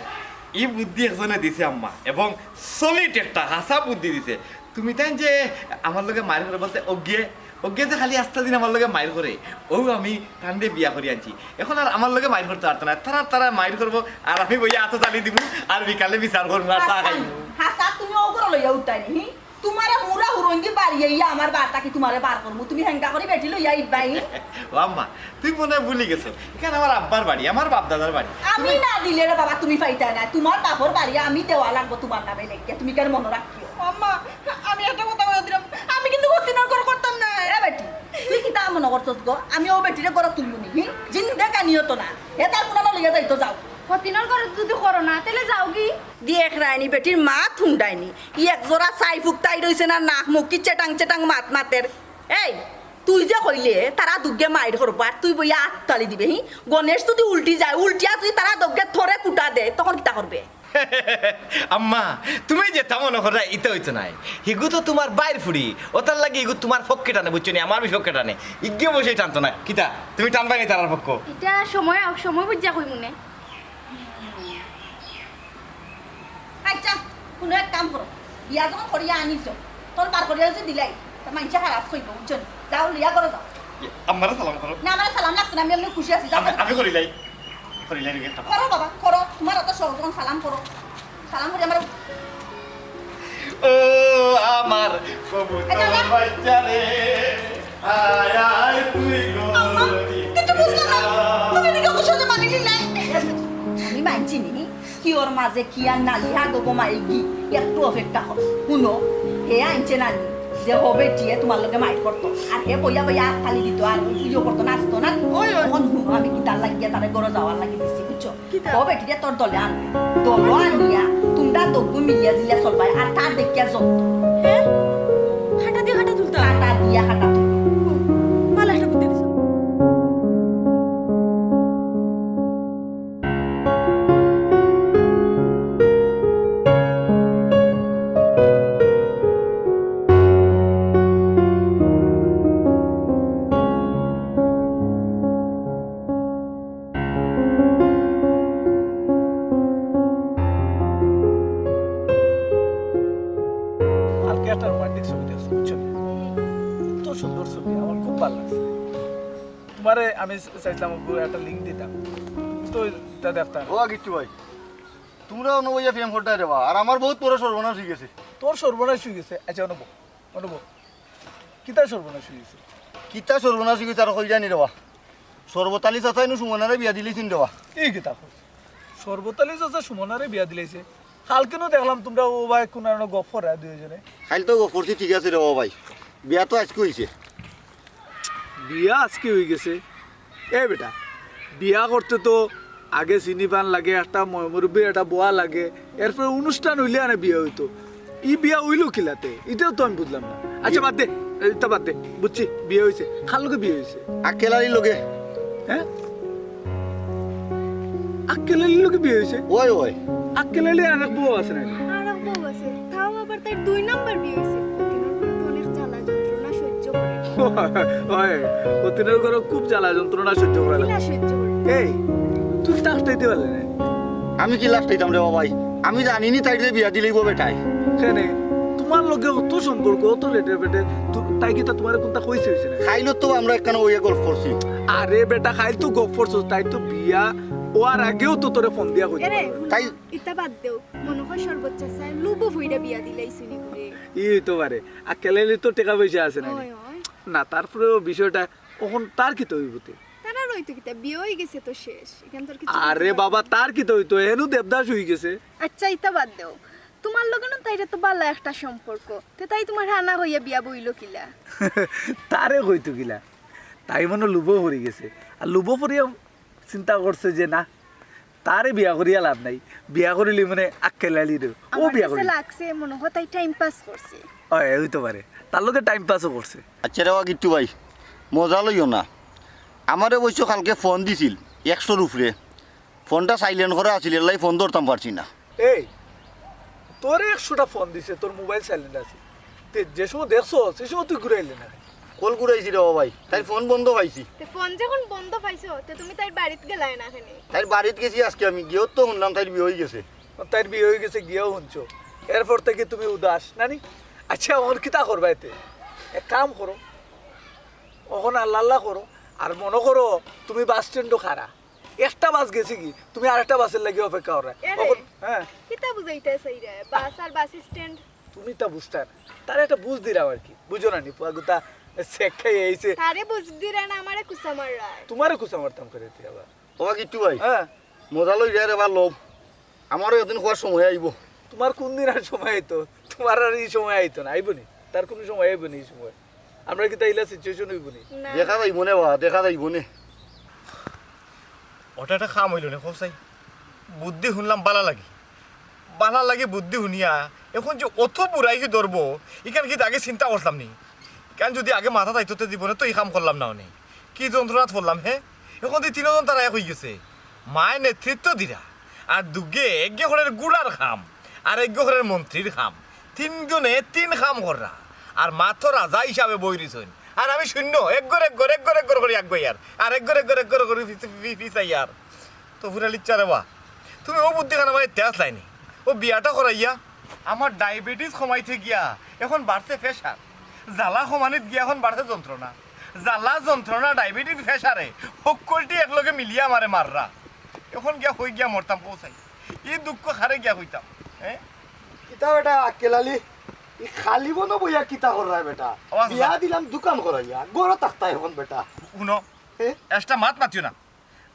ই বুদ্ধি একজনে দিছে আম্মা, এবং solid একটা হাছা বুদ্ধি দিছে। তুমি তাইন যে আমার লগে মাইর করে বলতে অগিয়ে, অগিয়ে যে খালি আস্তা দিন আমার লগে মাইর করে, অউ আমি তানরে বিয়া করি আনছি। এখন আর আমার লগে মাইর করতে পারতো না, তারা তারা মাইর করবো, আর আমি বইয়া আতো চালি দিমু, আর বিকালে বিচার করমু, আর চা খাইমু। হাছা তুমি অগুরে লইয়া উঠতায় নি, হি? তুমারে মুরা হুরঙ্গি বাড়িয়ে ইয়া আমার বাড়ি থাকি তুমারে বার করমু, তুমি হেংকা করি বেটি লইয়া ইবাই। ও আম্মা, তুমি মনে হয় ভুলি গেছো, ইখান আমার আব্বার বাড়ি, আমার বাপ দাদার বাড়ি। আমি না দিলে রে বাবা তুমি পাইতায় না, তুমার বাপর বাড়ি আমি দেওয়া লাগবো তুমার নামে লেখিয়া, তুমি কেন মনে রাখিও? আম্মা, আমি একটা কথা কইয়া দিলাম, আমি কিন্তু হতিনর ঘর করতাম না। এ বেটি, তুই কিতা মনে করছস গো? আমি ও বেটিরে ঘরো তুলমু নি, হি? জিন্দেগানিও তো না। হে তার কুনানো লইয়া যাইতো যাও। হতিনর ঘরো যদি করো না, তাইলে যাওগি। দেখ রায়নি, বেটির মাত হুনরায়নি। ই এক জোড়া ছাই ফুকতাই রইছে না, নাক মুখ কি চেটাং চেটাং মাত মাতের। এই, তুই যে কইলে তারা দুগে মাইর করবো আর তুই বইয়া আততালি দিবে, হি? গণেশ যদি উল্টি যায়, উল্টিয়া যদি তারা দুগে থরে কুটা দেয়, তখন কিতা করবে? আম্মা, তুমি যেতা মনে কররায়, ইতা অইতো নায়। হিগু তো তুমার ভাইর ফুড়ি, অতার লাগি হিগু তুমার পক্ষে টানে, বুঝছো নি? আমার বিপক্ষে টানে। ইগে বসে টানতো না। কিতা? তুমি টানবায় নি তারার পক্ষ? ইটা সময়, সময় বুঝিয়া কইমুনে। আচ্ছা, কুনু এক কাম করো। বিয়া যখন করিয়া আনিছো, তোর বার করিয়া যদি দিলাই, তো মাইনষে খারাপ কইবো, বুঝছো নি? যাও, লইয়া করো যাও। আমারে সালাম করো। না, আমারে সালাম লাগতো না, আমি এমনি খুশি আছি, যাও। আমি, আমি করিলাই। করিলাই রে একটা। করো বাবা, করো। তোমার অত শখ যখন সালাম করো। সালাম করি আমার। ও আমার কবুতর বাচ্চা রে, আয় আয় তুই গো। আম্মা, কিচ্ছু বুঝলাম না। তুমি এদিকে অত সহজে মানি নিলাই। আমি মানছি নি। কিওর মাঝে কি আর নালি হাগো গো মাইগি, একটু অপেক্ষা কর। হুনো, হে আনছে নানি, যে হ বেটিয়ে তোমার লগে মাইর করতো, আর হে বইয়া বইয়া আত তালি দিত, আর ইয়ে করতো, নাচতো না। ওই, ওই। এখন হুনো, আমি কিতার লাগিয়া তারে ঘরো যাওয়ার লাগি দিছি, বুঝছো? কিতা? হ বেটিরে তোর দলে আন, দলো আনিয়া, তোমরা দগ্গু মিলিয়া জিলিয়া চলবায়, আর তার দেখিয়া যত। হে? খাটা দিয়া খাটা তুলতা? খাটা দিয়া খাটা তুলতা। ভালা একটা বুদ্ধি দিছো। কালকে একটা রোমান্টিক ছবি দেখছি, বুঝছো নি? এত সুন্দর ছবি, আমার খুব ভালা লাগছে। তোমারে আমি চাইছিলাম ওগুলো একটা লিংক দিতাম, তো এটা দেখতাম। ও গিট্টু ভাই, তোমরা অনো বইয়া প্রেম করতায় রে বা, আর আমার বহুত বড় সর্বনাশ অইগেছে। তোর সর্বনাশ অইগেছে? আচ্ছা, অনুভব, অনুভব, কিতা সর্বনাশ অইগেছে? কিতা সর্বনাশ অইগেছে আর কইরানি রে বা। শরবত আলী চাচায় নু সুমনারে বিয়া দিলাইছইন রে বা। এই কিতা কস? শরবত আলী চাচা সুমনারে বিয়া দিলাইছে? কালকে নু দেখলাম তোমরা ও ভাই কোন আনো গফ করা দুইজনে। কাইল তো গফ করছি, ঠিক আছে রে বা ভাই, বিয়া তো আইজকে অইছে। বিয়া আইজকে অইগেছে? এ বেটা, বিয়া করতে তো আগে চিনি পান লাগে, একটা ময়-মুরব্বি, একটা বওয়া লাগে, এরপরে অনুষ্ঠান অইলে আনে বিয়া অইতো। ই বিয়া অইলো কিলাতে? ইটাও তো আমি বুঝলাম না। আচ্ছা, বাদ দে, ইটা বাদ দে, বুঝছি, বিয়া অইছে। কার লগে বিয়া অইছে? আক্কেল আলীর লগে। হে? আক্কেল আলীর লগে বিয়া অইছে? ওই, ওই। আক্কেল আলীর আরেক বউ আছে না? আরেক বউ আছে, তাও আবার তার দুই নাম্বার বিয়া অইছে। অতিনর ঘরো তো অনেক জ্বালা যন্ত্রণা সহ্য করে। ওই, অতিনর ঘরো খুব জ্বালা যন্ত্রণা সহ্য করা লাগে। কিলা সহ্য করে? এই, তুই তো আটকাইতে পারলে না। আমি কিলা আটকাইতাম রে বা ভাই? আমি জানি নি তাইরে বিয়া দিলাইবো বেটায়। কেনে? তোমার লগে অত সম্পর্ক, অত লেটে পেটে, তু-, তাই কিতা তোমারে কুনতা কইছে অইছে না? কাইল তো আমরা একখান অইয়া গল্প করছি। আরে বেটা, কাইল তো গল্প করছো, তাই তো বিয়া অওয়ার আগেও তো তোরে ফোন দিয়া কইতে পারলো। তাই ইতা বাদ দেও, মনো অয় শরবত চাচায় লুবো ফইরা বিয়া দিলাইছইন ইগুরে। ই অইতো পারে, আক্কেল আলীর তো টেকা পয়সা আছে না? অয়, অয়। না, তারপরেও বিষয়টা অখন তার কিতা অইবো তে? তার আর অইতো কিতা, বিয়া অইগেছে তো শেষ। ইখান তো আর কিচ্ছু আরে বাবা, তার কিতা অইতো? এনু দেবদাস অইগেছে। আচ্ছা, ইতা বাদ দেও। তোমার লগে নু তাইর তো ভালা একটা সম্পর্ক। তে তাই তোমারে আনা কইয়া বিয়া বইলো কিলা? তারে কইতো কিলা? তাই মনো লুবো পড়ি গেছে। আর লুবো পড়িয়া চিন্তা করছে যে না, তারে বিয়া করিয়া লাভ নাই, বিয়া করিলে মানে আক্কেল আলীরে। ও আমার বিয়া কাছে করিলে। লাগছে মনো অয় তাই টাইম পাস করছে। অয়, অইতো পারে, তার লগে টাইম পাসও করছে। আচ্ছা রে বা গিট্টু ভাই, মজা লইও না। আমারে অবশ্য কালকে ফোন দিছিল একশোর উপরে, ফোনটা সাইলেন্ট করা আছিল, এরলাগি ফোন ধরতাম পারছি না। এই, তোরে একশোটা ফোন দিছে, তোর মোবাইল সাইলেন্ট আছে। তে যে সময় দেখছো, সে সময় তুই ঘুরাইলে না। কল ঘুরাইছি রে বা ভাই, তাইর ফোন বন্ধ পাইছি। তে ফোন যখন বন্ধ পাইছো, তে তুমি তাইর বাড়িত গেলায় না কেনে? তাইর বাড়িত গেছি আইজকে আমি, গিয়াউ তো হুনলাম তাইর বিয়া অইগেছে। ও, তাইর বিয়া অইগেছে, গিয়াউ হুনছো। এরপর থাকি তুমি উদাস, নানি? আচ্ছা, অখন কিতা করবায় তে? এক কাম করো, অখন আল্লাহ আল্লাহ করো, আর মনো করো তুমি বাস স্ট্যান্ডো খাড়া। একটা বাস গেছেগি, তুমি আরেকটা বাসর লাগি অপেক্ষা কররায়। এরে, অখন, হ্যাঁ। কিতা বুঝাইতায় চাইরায়? বাস আর বাস স্ট্যান্ড? তুমি তা বুঝতায় না। তারে একটা বুঝ দিরাম আর কি। বুঝো না নি, পুয়াগুতা শেক খাই আইছে। তারে বুঝ দিরায় না, আমারে কুচা মাররায়। তোমারে কুচা মারতাম কেনে তে আবার? ও বা গিট্টু ভাই, হ্যাঁ। মজা লইরায় রে বা লও। আমারও একদিন কওয়ার সময় আইবো। তোমার কুনদিন আর সময় আইতো? তোমার আর ই সময় আইতো না, আইবো নি? তার কুনু সময় আইবো নি ই সময়? আমরা কিতা ইলা সিচুয়েশন অইবো নি? না। দেখা যাইবো নে বা, দেখা যাইবো নে। অটা একটা কাম অইলো নে, কও চাই। বুদ্ধি হুনলাম ভালা লাগি। ভালা লাগি বুদ্ধি হুনিয়া, অখন যে অত বুড়াই কি ধরবো, ইখান কিতা আগে চিন্তা করলাম নি? ইখান যদি আগে মাথাত আইতো তে জীবনে তো ই কাম করলাম না অনে। কি যন্ত্রণাত পড়লাম, হে? অখন দি তিনজন তারা এক অইগেছে। মায় নেতৃত্ব দিরা, আর দুগে একগে করের গুড়ার কাম, আর একগে করের মন্ত্রীর কাম। তিনজনে তিন কাম কররা, আর মা তো রাজা হিসাবে বই রইছইন। আর আমি শূন্য, একগর, একগর, একগর, একগর করি আগুয়াইয়ার, আর একগর, একগর, একগর করি ফিস-, ফি-, ফিসাইয়ার। তো ফুরালিচ্ছা রে বা, তুমি অউ বুদ্ধি খান আমারে দিতায় আছলায় নি। অউ বিয়াটা করাইয়া, আমার ডায়াবেটিস কমাইতে গিয়া এখন বাড়ছে প্রেশার, জ্বালা কমানিত গিয়া এখন বাড়ছে যন্ত্রণা, জ্বালা যন্ত্রণা ডায়াবেটিস প্রেশারে হক্কলটি একলগে মিলিয়া আমারে মাররা। এখন গিয়া কই গিয়া মরতাম কও চাই, ই দুঃখ কারে গিয়া কইতাম? হ্যাঁ, কিতা বেটা আক্কেল আলী, ই খালি বনো বইয়া কিতা কররায় বেটা? ও আচ্ছা। বিয়া দিলাম দোকান করাইয়া, ঘরো থাকতায় এখন বেটা। হুনো, এ? একটা মাত মাতিও না,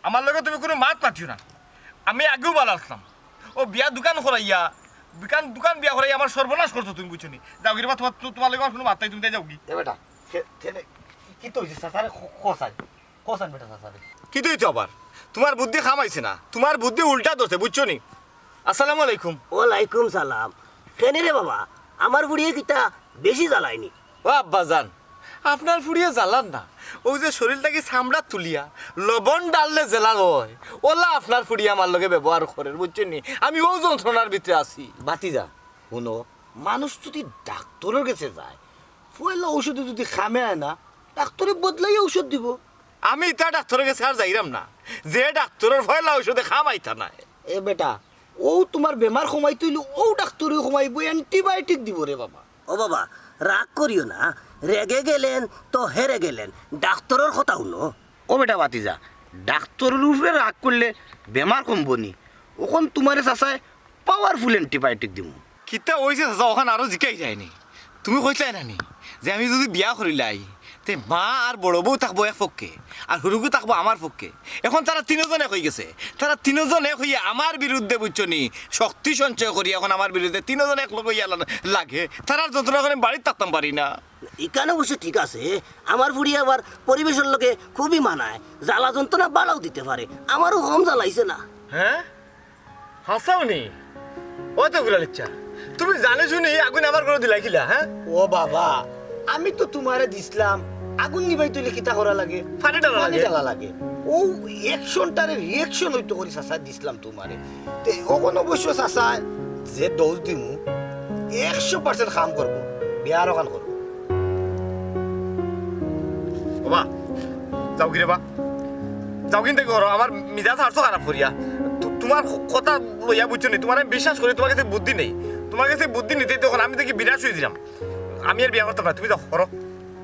আমার লগে তুমি কুনু মাত মাতিও না। আমি আগেউ ভালা আছলাম, ও বিয়া দোকান করাইয়া, দোকান, দোকান বিয়া করাইয়া আমার সর্বনাশ করছো তুমি, বুঝছো নি? যাওগি রে বা, তুমার, তু-, তুমার লগে আমার কুনু মাত নাই, তুমি তাই যাওগি। এ বেটা, খে-, খেলে, কি তো অইছে চাচারে খ-, খোসাই, খোসান বেটা চাচারে। কিতা অইতো আবার? তুমার বুদ্ধি কাম আইছে না, তুমার বুদ্ধি উল্টা ধরছে, বুঝছো নি? আসসালামু আলাইকুম। ওয়ালাইকুম সালাম। কেনে রে বাবা, আমার ফুড়িয়ে কিতা বেশি জ্বালায়নি? ও আব্বাজান, আপনার ফুড়িয়ে জ্বালার না, অউ যে শরীল থাকি চামড়া তুলিয়া লবণ ঢাললে যেলা অয়, অলা আপনার ফুড়িয়ে আমার লগে ব্যবহার করের, বুঝছইন নি? আমি অউ যন্ত্রণার ভিতরে আছি। ভাতিজা, হুনো, মানুষ যুদি ডাক্তরর গেছে যায়, পয়লা ঔষধে যুদি কামে আয় না, ডাক্তরে বদলাইয়া ঔষধ দিবো। আমি ইতা ডাক্তরর গেছে আর যাইরাম না, যে ডাক্তরর পয়লা ঔষধে কাম আইতা নায়। এ বেটা, অউ তুমার বেমার কমাইতে অইলে অউ ডাক্তরেউ কমাইবো, antibiotic দিবো রে বাবা। ও বাবা, রাগ করিও না, রেগে গেলেন তো হেরে গেলেন, ডাক্তরর কথা হুনো। ও বেটা ভাতিজা, ডাক্তরর উপরে রাগ করলে বেমার কমবো নি? অখন তুমারে চাচায় powerful antibiotic দিমু। কিতা অইছে চাচা, অখান আরো জিকাই যায়নি? তুমি কইছলায় না নি যে আমি যুদি বিয়া করিলাই, তে মা আর বড় বউ থাকবো এক পক্ষে, আর হুরুগু থাকবো আমার পক্ষে। অখন তারা তিনোজন এক অইগেছে, তারা তিনোজন এক অইয়া আমার বিরুদ্ধে, বুঝছো নি, শক্তি সঞ্চয় করি অখন আমার বিরুদ্ধে তিনোজন এক লগ অইয়া লা-, লাগে। তারার যন্ত্রণা অখন আমি বাড়িত থাকতাম পারি না। ইখান অবশ্য ঠিক আছে, আমার ফুড়ি আবার পরিবেশর লগে খুবই মানায়, জ্বালা যন্ত্রণা বাড়াও দিতে পারে, আমারও কম জ্বালাইছে না। হ্যাঁ? হাছাউ নি? ও তো গুলালিচ্ছা, তুমি জানি শুনি আগুন আমার ঘরো দিলায় কিলা, হ্যাঁ? ও বাবা, আমি তো তুমারে দিছলাম, আগুন নিবাইতে অইলে কিতা করা লাগে? পানি ঢালা লাগে। পানি ঢালা লাগে। অউ actionটারে reaction অইতো করি চাচায় দিছলাম তুমারে। তে অখন অবশ্য চাচায় যে dose দিমু, একশো percent কাম করবো। বিয়ার অখান করো। বাবা, যাওগি রে বা। যাওগি কিন্তু করো, আমার মিজাজ হারছো খারাপ করিয়া। তু-, তুমার ক-, কথা লইয়া, বুঝছো নি, তুমারে আমি বিশ্বাস করি, তুমার গেছে বুদ্ধি নেই। তুমার গেছে বুদ্ধি নিতে অখন আমি দেখি বিনাশ অইযিরাম। আমি আর বিয়া করতাম না, তুমি যাও, করো।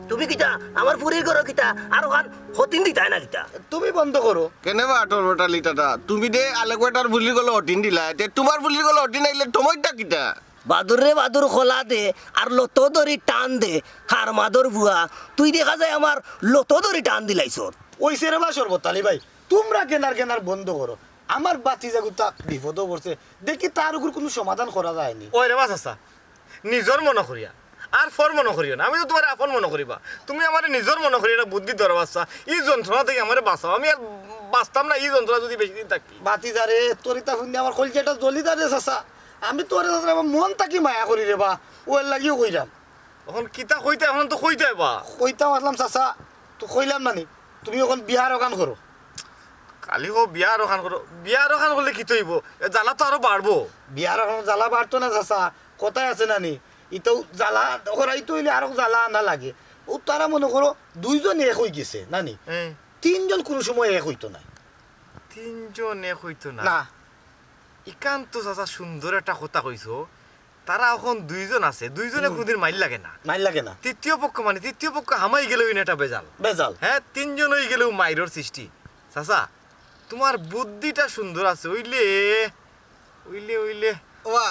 তুমি কিতা, আমার ফুড়ির ঘরো কিতা, আর অখান হতিন দিতায় না কিতা? তুমি বন্ধ করো। কেনে বা আটর বেটা লিটাটা? তুমি দে আলেক বেটার ফুড়ির গলো হটিন দিলায়, তে তুমার ফুড়ির গলো হটিন আইলে তুমারটা কিতা? বাদুর রে বাদুর, খোলা দে, আর লত ধরি টান দে, হারমাদর ফুয়া। তুই দেখা যায় আমার লত ধরি টান দিলাইছত। অইছে রে বা শরবত আলী ভাই, তুমরা গেনার গেনার বন্ধ করো। আমার ভাতিজাগুতা বিপদো পড়ছে, দেখি তার অগুর কুনু সমাধান করা যায়নি। ওই রে বা চাচা, নিজর মনো করিয়া, আর পর মনো করিও না। আমি তো তুমারে আপন মনো করি বা। তুমি আমারে নিজর মনো করি একটা বুদ্ধি দেও রে বা চাচা। ই যন্ত্রণা থাকি আমারে বাঁচাও, আমি আর বাঁচতাম না ই যন্ত্রণা যুদি বেশি দিন থাকি। ভাতিজা রে, তোর ইতা হুনিয়া আমার কলিজাটা জ্বলি যার রে চাচা। আমি তোরে চাচা আমার মন থাকি মায়া করি রে বা, অউ এরলাগিউ কইরাম। অখন কিতা কইতায়, অখন তো কইতায় বা। কইতাম আছলাম চাচা, তো কইলাম না নি, তুমি অখন বিয়ার অখান করো। খালি কও বিয়ার অখান করো, বিয়ার অখান করলে কিতা অইবো? এ জ্বালা তো আরো বাড়বো। বিয়ার অখান জ্বালা বাড়তো না চাচা, কথায় আছে না নি, ইতাউ জ্বালা করাইতে অইলে আরো জ্বালা আনা লাগে। অউ তারা মনো করো দুইজন এক অইগেছে না নি, হ্যাঁ। তিনজন কুনু সময় এক অইতো নায়। তিনজন এক অইতো না? না। ইখান তো চাচা সুন্দর একটা কথা কইছো। তারা অখন দুইজন আছে, দুইজনে হুম। কুনুদিন মাইর লাগে না। মাইর লাগে না। তৃতীয় পক্ষ মানে, তৃতীয় পক্ষ হামাই গেলেউ ইনো একটা বেজাল। বেজাল। হ্যাঁ, তিনজন অইগেলেউ মাইরর সৃষ্টি। চাচা, তুমার বুদ্ধিটা সুন্দর আছে, অইলে, অইলে, অইলে। ওবা,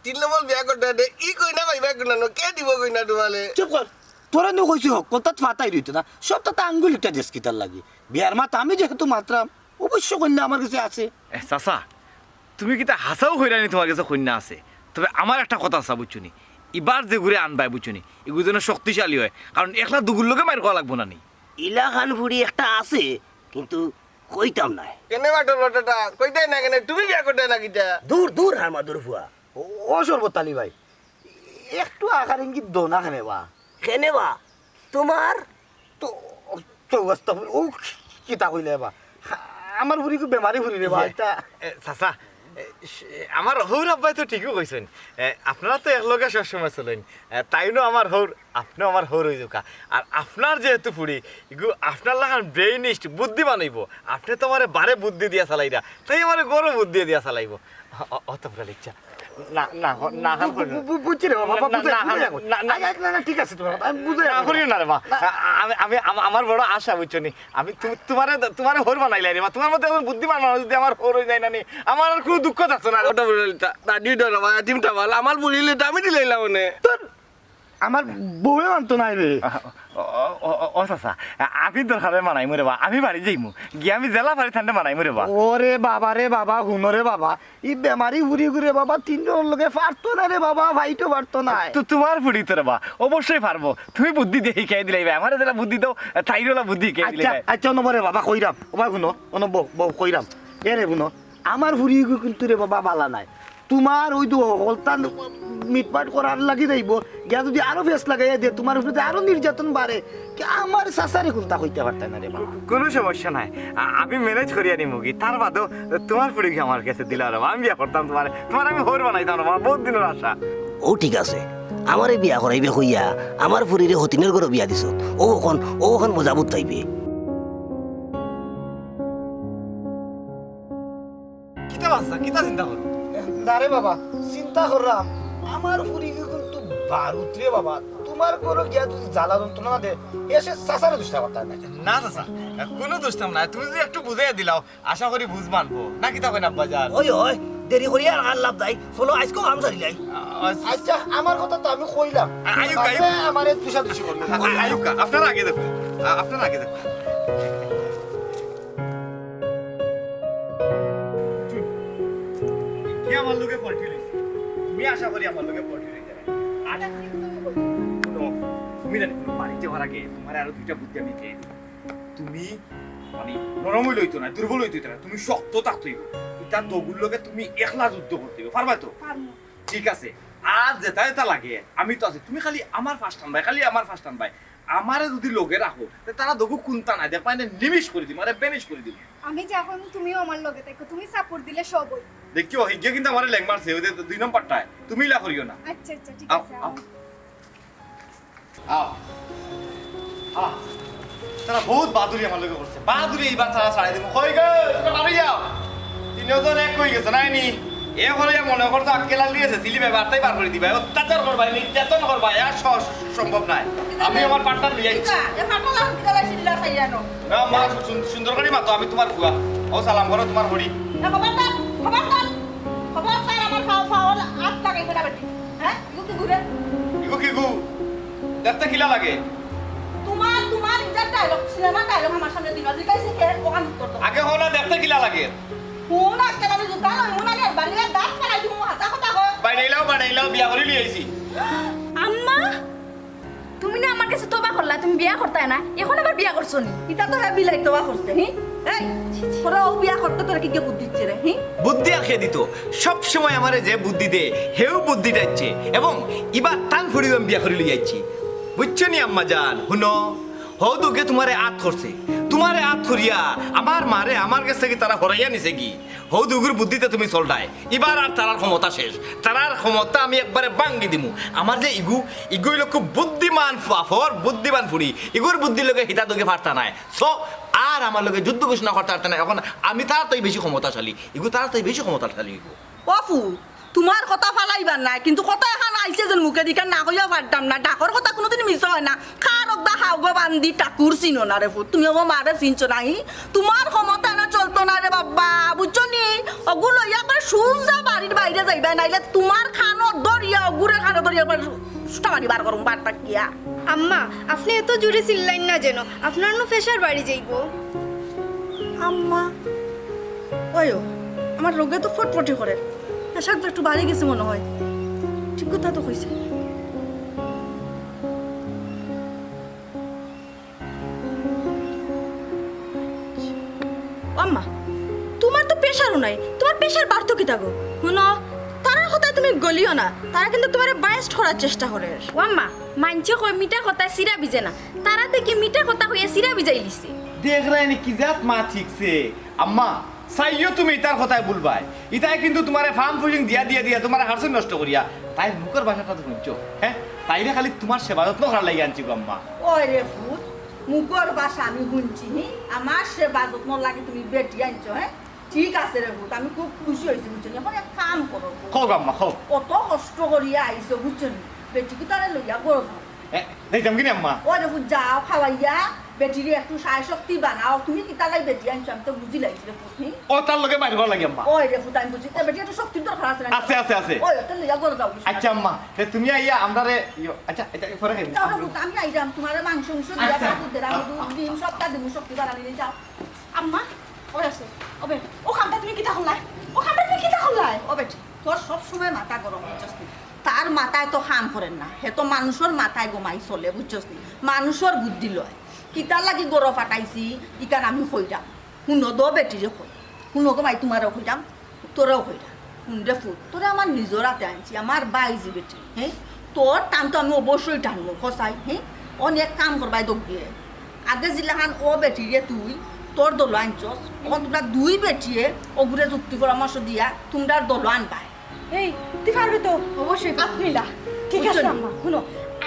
তিন নম্বর বিয়া করতে দে, ই কইনা পাইবা কুনানো, কে দিবো কইনা তুমারে? চুপ কর, তোরে নু কইছি হক, কথাত ফাতাই রইতো না, সবতাত আঙ্গুল একটা দেশ কিতার লাগি। বিয়ার মাত আমি যেহেতু মাতরাম, অবশ্য কইনা আমার গেছে আছে। এ, চাচা, তুমি কিতা হাছাউ কইরায় নি তুমার গেছে কইনা আছে? তবে আমার একটা কথা আছে, বুঝছো নি? ইবার যেগুরে আনবায়, বুঝছো নি? ইগু যেন শক্তিশালী অয়, কারণ একলা দুগুর লগে মাইর খাওয়া লাগবো না নি। ইলাখান ফুড়ি একটা আছে, কিন্তু কইতাম নায়। কেনে বা আটর বেটাটা? কইতায় না কেনে? তুমি বিয়া করতায় না কিতা? দূর, দূর, হারমাদর ফুয়া। ও, ও শরবত আলী ভাই, একটু আকার ইঙ্গিত দেও না কেনে বা? কেনে বা? তুমার? তো, তো, আস্তাগফিরুল্লাহ, অউ কিতা কইলে বা? আমার ফুড়ি কি বেমারি ফুড়ি রে বা, ইয়ে, ইটা? এ, চাচা, এ, শ-, আমার হউর আব্বায় তো ঠিকউ কইছইন। এ, আপনারা তো একলগে সবসময় চলইন। এ, তাইনও আমার হউর, আপনেও আমার হউর অইযুকা। আর আপনার যেহেতু ফুড়ি, ইগু আপনার লাখান brainist, বুদ্ধিমান অইবো। আপনে তো আমারে বারে বুদ্ধি দিয়া চালাইরা, তাই আমারে ঘরো বুদ্ধি দিয়া চালাইবো। অ-, অ-, অত বড় ইচ্ছা। না, না, না, হাম করিও না। বুঝছি রে বাবা, না, না, বুঝাই, না, বুঝাই না, এখন। না, না। আগে, আগে, না, না, ঠিক আছে তোমার কথা, আমি বুঝাই না এখন। করিও না রে মা। না। আ-, আমি, আমি, আমা-, আমার বড় আশা, বুঝছো নি? আমি তু-, তুমারে, তুমারে হউর বানাইলাই রে মা। তুমার মতো একজন বুদ্ধিমান মানুষ যদি আমার হউর অই যায় না নি, আমার আর কুনু দুঃখ থাকতো না রে। ওটা বুঝাইলি তা, দাদি ডরা ভাই, টিমটা ভালো, আমার বুঝিলে তা আমি দিলাইলাম মনে। তোর আমার বউয়ে মানতো নায় রে। ও, ও, ও, ও চাচা, আমি দরকারে মানাইমু রে বা, আমি বাড়ি যাইমু, গিয়া আমি যেলা পারি তানরে মানাইমু রে বা। ওরে বাবা রে বাবা, হুনো রে বাবা, ই বেমারি ফুড়ি গুরে বাবা, তিনজনর লগে পারতো না রে বাবা, ফাইটও পারতো না। তো তুমার ফুড়ি তো রে বা, অবশ্যই পারবো। তুমি বুদ্ধি দিয়া হিকাই দিলাইবা, আমারে যেলা বুদ্ধি দেও, তাইরে অলা বুদ্ধি হিকাই দিলাইবা। আচ্ছা, অনো রে বাবা, কইরাম, ও ভাই হুনো, অনো বউ, বউ, কইরাম। এ রে হুনো, আমার ফুড়ি ইগু কিন্তু রে বাবা বালা নায়। তুমার অউ দু হকলতান মিটমাট করার লাগি যাইবো, গিয়া যদি আরো ফেস লাগাইয়া দে, তুমার উপরে আরো নির্যাতন বাড়ে। কি আমার চাচারে কুনতা কইতা পারতায় না রে বাবা? কুনু সমস্যা নাই, আ-, আমি ম্যানেজ করিয়া নিমুগি। তার বাদেও তুমার ফুড়িগি আমার গেছে দিলাও রে বাবা, আমি বিয়া করতাম তুমারে, তুমারে আমি হউর বানাইতাম রে বাবা, বউত দিনর আশা। ও ঠিক আছে, আমারে বিয়া করাইবে কইয়া আমার ফুড়িরে হতিনর ঘরো বিয়া দিছো, ও অখন, ও অখন মজা বুঝ পাইবে। কিতা ভাবছা? কিতা চিন্তা করো? না রে বাবা, চিন্তা কররাম, আমার ফুড়ি কিন্তু বারুদ রে বাবা, তুমার ঘরো গিয়া যদি জ্বালা যন্ত্রণা না দে, এ সে চাচারে দুষতা পারতায় না। না চাচা, কুনু দুষতাম না, তুমি যদি একটু বুঝাইয়া দিলাও, আশা করি বুঝ মানবো। না কিতা কইন আব্বাজান? ওই, ওই, দেরি করিয়া আর লাভ নাই, চলো আইজকু কাম সারিলাই। আ-, আ-, আচ্ছা, আমার কথা তো আমি কইলাম। আ-, আইউক্কা, আইউক্কা। বাদে আমারে দুষাদুষি করবে। আ-, আ-, আইউক্কা, আপনারা আগে দেখুন। আ-, আপনারা আগে দেখুন। কি আমার লগে পল্টি লইছে? তুমি আশা করি আমার লগে পল্টি লইতে না। আর হুনো, তুমি জানি কুনু বাড়িত যাওয়ার আগে তুমারে আরো দুইটা বুদ্ধি আমি দিয়া দিই। তুমি মানে নরম অইলে অইতো না, দুর্বল অইতে অইতো না, তুমি শক্ত থাকতে অইবো। ইতা দুগুর লগে তুমি একলা যুদ্ধ করতে অইবো, পারবা তো? পারমু। ঠিক আছে, আর যেতা যেতা লাগে আমি তো আছি, তুমি খালি আমার পাশ টানবায়, খালি আমার পাশ টানবায়। আমারে যদি লগে রাখো, তে তারা দুগু কুন্তা নাই, দেখবায় নে নিমিষ করি দিমু, আরে ভ্যানিশ করি দিমু। আমি যা কইমু তুমিও আমার লগে থাকো, তুমি সাপোর্ট দিলে সব অইবো। দেখিও, হিগে কিন্তু আমারে লেং মারছে, অউ যে দুই নম্বরটায়, তুমি ইলা করিও না। আচ্ছা, আচ্ছা, ঠিক আও, আছে, আও। আও। আও। আও। তারা বউত বাহাদুরি আমার লগে করছে। বাহাদুরি ইবার তারা ছাড়াই দিমু। কই গো? তুমরা বারই যাও। তিনজন এক অই গেছে, নায় নি? এ করে মনে করছো আক্কেল আলী আছে, সিলি ভাই বার্তাই বার করি দিবা। অত্যাচার করবা, নির্যাতন করবা, আর স-, সম্ভব নায়। আমি আমার পার্টনার লই আইছি। এ পার্টনার কিতা লাগি চিল্লা চাইয়া নো? না, মা, সুন-, সুন্দর করি মাতো, আমি তুমার ফুয়া। ও সালাম করো তুমার হরি। এ খবরদার, খবরদার, খবরদার আমার ফাও, ফাও আত লাগাইবে না বেটি। হ্যাঁ? ইগু কিগু রে? ইগু কিগু? দেখতে কিলা লাগে? তুমার, তুমার ইজার ডায়লগ, সিনেমা ডায়লগ আমার সামনে দিবা। জিগাইছি কে? অখান উত্তর দেও। আগে কও না, দেখতে কিলা লাগে? হুন, আক্কেল আলী জুতা লইমু না নি, বাড়িয়ে দাঁত ফালাই দিমু, হাছা কথা কও। বানাইলাও, বানাইলাও, বিয়া করি লই আইছি। আম্মা, তুমি না আমার গেছে তওবা করলায়, তুমি বিয়া করতায় না, অখন আবার বিয়া করছো নি? ইতা তো হে বিলাই তওবা করছে, হি? এই, তোরে অউ বিয়া করতে তোরে কিগে বুদ্ধি দিছে রে, হি? বুদ্ধি আর কে দিতো? সব সময় আমারে যে বুদ্ধি দে, হেউ বুদ্ধি দিছে। এবং ইবার তান ফুড়িরে আমি বিয়া করি লই আইছি। বুঝছো নি আম্মা জান? হুনো, হউ দুগে তুমারে আত করছে। তুমারে আত করিয়া আমার মারে আমার গেছ থাকি তারা হরাইয়া নিছে গি। হউ দুগুর বুদ্ধিতে তুমি চলরায়। ইবার আর তারার ক্ষমতা শেষ। তারার ক্ষমতা আমি একবারে ভাঙ্গি দিমু। আমার যে ইগু, ইগু অইলো খুব বুদ্ধিমান ফাফর, বুদ্ধিমান ফুড়ি। ইগুর বুদ্ধির লগে হিতা দুগে পারতা নায়। So, আর আমার লগে যুদ্ধ ঘোষণা করতা পারতা নায়। অখন আমি তারার থাকি বেশি ক্ষমতাশালী। ইগু তারার থাকি বেশি ক্ষমতাশালী ইগু। ও ফুত, তুমার কথা ফালাইবার নায়, কিন্তু কথা এখান আইছে যেন মুখে দিকে না কইয়া পারতাম না। ডাকর কথা কুনুদিন মিছা অয় না। কার অগদা হাওগো বান্দি ঠাকুর চিনো না রে ফুত। তুমি অগো মারে চিনছো নাহি? তুমার ক্ষমতা না চলতো না রে বাবা, বুঝছো নি? অগু লইয়া একবারে সুজা বাড়ির বাইরে যাইবা, নাইলে তুমার কানো ধরিয়া, অগুরে কানো ধরিয়া একবারে সুটা মারি বার করমু, বার থাকিয়া। আম্মা, আপনে এত জোরে চিল্লাইন না যেন, আপনার নু প্রেশার বাড়ি যাইবো। আম্মা, ওই ও, আমার রোগে তো ফটফটি করে, প্রেশার তো একটু বাড়ি গেছে মনে হয়। ঠিক কথা তো কইছে। ও আম্মা, তুমার তো প্রেশারও নাই, তুমার প্রেশার বাড়তো কিতা গো? হুনো, তারার কথায় তুমি গলিও না, তারা কিন্তু তুমারে বায়াসড করার চেষ্টা করের। ও আম্মা, মাইনষে কয় মিঠা কথায় চিড়া ভিজে না, তারা দেখি মিঠা কথা কইয়া চিড়া ভিজাইলিছে। দেখরায়নি কি জাত মা শিখছে। আম্মা, চাইও তুমি ইতার কথায় ভুলবায়। ইতায় কিন্তু তুমারে ফাম ফুসিং দিয়া দিয়া দিয়া তুমারে হারছইন নষ্ট করিয়া। তাইর মুখর ভাষাটা তো হুনছো, হে? তাইরে খালি তুমার সেবা যত্ন করার লাগি আনছি গো আম্মা। ওই রে ফুত, মুখর ভাষা আমি হুনছি, হি? আমার সেবা যত্নর লাগি তুমি বেটি আনছো, হে? ঠিক আছে রে পুত, আমি খুব খুশি অইছি, বুঝছো নি? অখন এক কাম করো। কও গো আম্মা, কও। অত কষ্ট করিয়া আইছো, বুঝছো নি? বেটি কিতারে লইয়া ঘরো যাও। এ, যাইতাম কিনি আম্মা? ওই রে পুত, যাও, খাওয়াইয়া বেটিরে একটু সায় শক্তি বানাও। তুমি কিতার লাগি বেটি আনছো, আমি তো বুঝি লাগি রে পুত, হুম? ও, তার লগে মাইর করা লাগি আম্মা। ওই রে পুত, আমি বুঝি, তে বেটি একটু শক্তির দরকার আছে না? আছে, আছে, আছে। ওই, তো লইয়া ঘরো যাও, বুঝছো? আচ্ছা আম্মা, তে তুমি আইয়া আমরারে, ইয়ো, আচ্ছা, এটা পরে খাইবো। যাও রে পুত, আমি আইরাম, তুমারে মাংস উংস দিয়া, আচ্ছা। ভাত দেরাম, দুধ, ডিম, সবটা দিমু, শক্তি বাড়ানি, যাও। আম্মা, ওই আছে, ওবে, ও কামটা তুমি কিতা করলায়? ও কামটা তুমি কিতা করলায়? ও বেটি, তোর সব সময় মাথা গরম, বুঝছস নি? তার মাথায় তো কাম করের না, হে তো মানুষর মাথায় ঘুমাই চলে, বুঝছস নি? মানুষর বুদ্ধি লয়। কিতার লাগি ঘরো পাঠাইছি, ইখান আমি কইরাম। হুনো দো বেটিরে কই। হুনো গো মাই, তুমারেও কইরাম, তোরেও কইরাম। হুন রে পুত, তোরে আমার নিজর আতে আনছি, আমার বাইজি বেটি, হে? তোর টান তো আমি অবশ্যই টানমু, কছাই, হে? অন এক কাম করবায় দোক গিয়া। আগে যেলাখান ও বেটিরে তুই তোর দলো আনছস, অখন তুমরা দুই বেটিয়ে অগুরে যুক্তি পরামর্শ দিয়া তুমরার দলো আনবায়। এই, তুই পারবে তো? অবশ্যই পারবো। আত মিলা। ঠিক আছে বুঝছো নি? আম্মা, হুনো,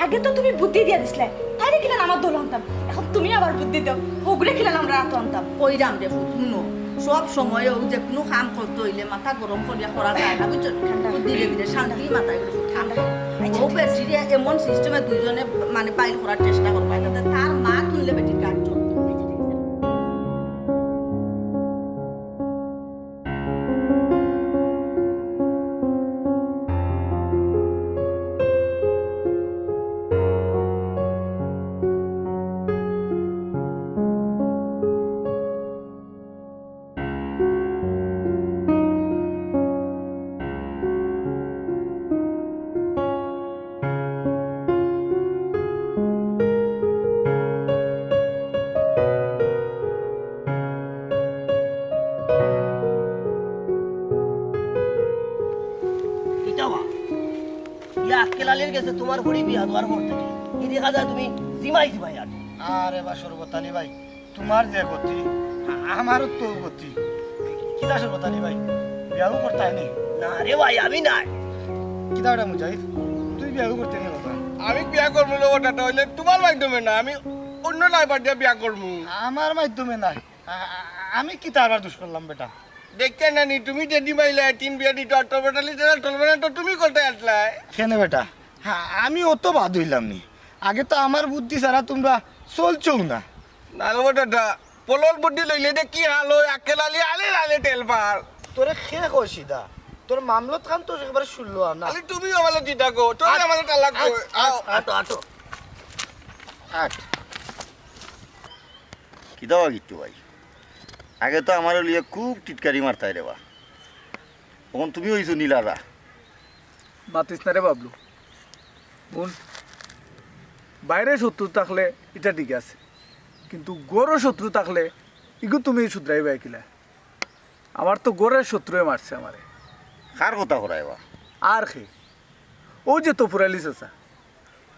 আগে তো তুমি বুদ্ধি দিয়া দিছলায়, তাইলে কিলা আমার দলো আনতাম। অখন তুমি আবার বুদ্ধি দেও, অগুরে কিলা আমরা আতো আনতাম। কইরাম রে পুত, হুনো, সব সময় অউ যে কুনু কাম করতে অইলে মাথা গরম করিয়া করা যায় না, বুঝছো? ঠান্ডা। ধীরে ধীরে শান্তি মাথায় ঠান্ডা। আচ্ছা, ও বেটিরে এমন সিস্টেমে দুইজনে মানে বাইর করার চেষ্টা করবায়, যাতে তার মা হুনলে বেটির গাত জ্বলতো। ইটা বা, ইয়া আক্কেল আলীর গেছে তুমার ফুড়ি বিয়া দেওয়ার পর থাকি কি দেখা যায় তুমি জিমাই জিমাই আটো। আরে বা শরবত আলী ভাই, তুমার যে গতি, আ-, আমারও তো গতি। কিতা শরবত আলী ভাই, বিয়াও করতায় নি? না রে ভাই, আমি নায়। কিতা বেটা মুজাহিদ, তুই বিয়াও করতে নি বাবা? আমি বিয়া করমু রে বেটা, তা অইলে তুমার মাধ্যমে না, আমি অন্য নাইবার দিয়া বিয়া করমু। আমার মাধ্যমে নায়? আ-, আ-, আমি কিতা আবার দুষ করলাম বেটা? দেখতে না নি, তুমি যেদি মাইলা তিন বিয়া দিতো, আর টলবেটা লিতে না, টলবেটা তো তুমি করতে আসলায়। কেনে বেটা? হ্যাঁ, আমি অত বাদ অইলাম নি। আগে তো আমার বুদ্ধি ছাড়া তুমরা চলছও না। না রে বেটা, পলল বুদ্ধি লইলে যে কি হাল অয়, আক্কেল আলী আলে আলে তেল পার। তোরে কে কয় সিধা? তোর মামলত খান তো একেবারে শুনলো আর না। আরে তুমি আমারে চিন্তা কো, তুমি আট, আমারে তালাক আট, কো। আট, আও। আটো, আটো। আট। কিতা বা গিট্টু ভাই, আগে তো আমারে লইয়া খুব টিটকারি মারতায় রে বা, অখন তুমি অইছো নীলারা। মাতিস না রে বাবলু। হুন, বাইরে শত্রু থাকলে ইটা ঠিক আছে, কিন্তু ঘরো শত্রু থাকলে ইগু তুমি শুধরাইবায় কিলা? আমার তো ঘরর শত্রুয়ে মারছে আমারে। কার কথা করায় বা? আর কে? অউ যে তফুর আলী চাচা।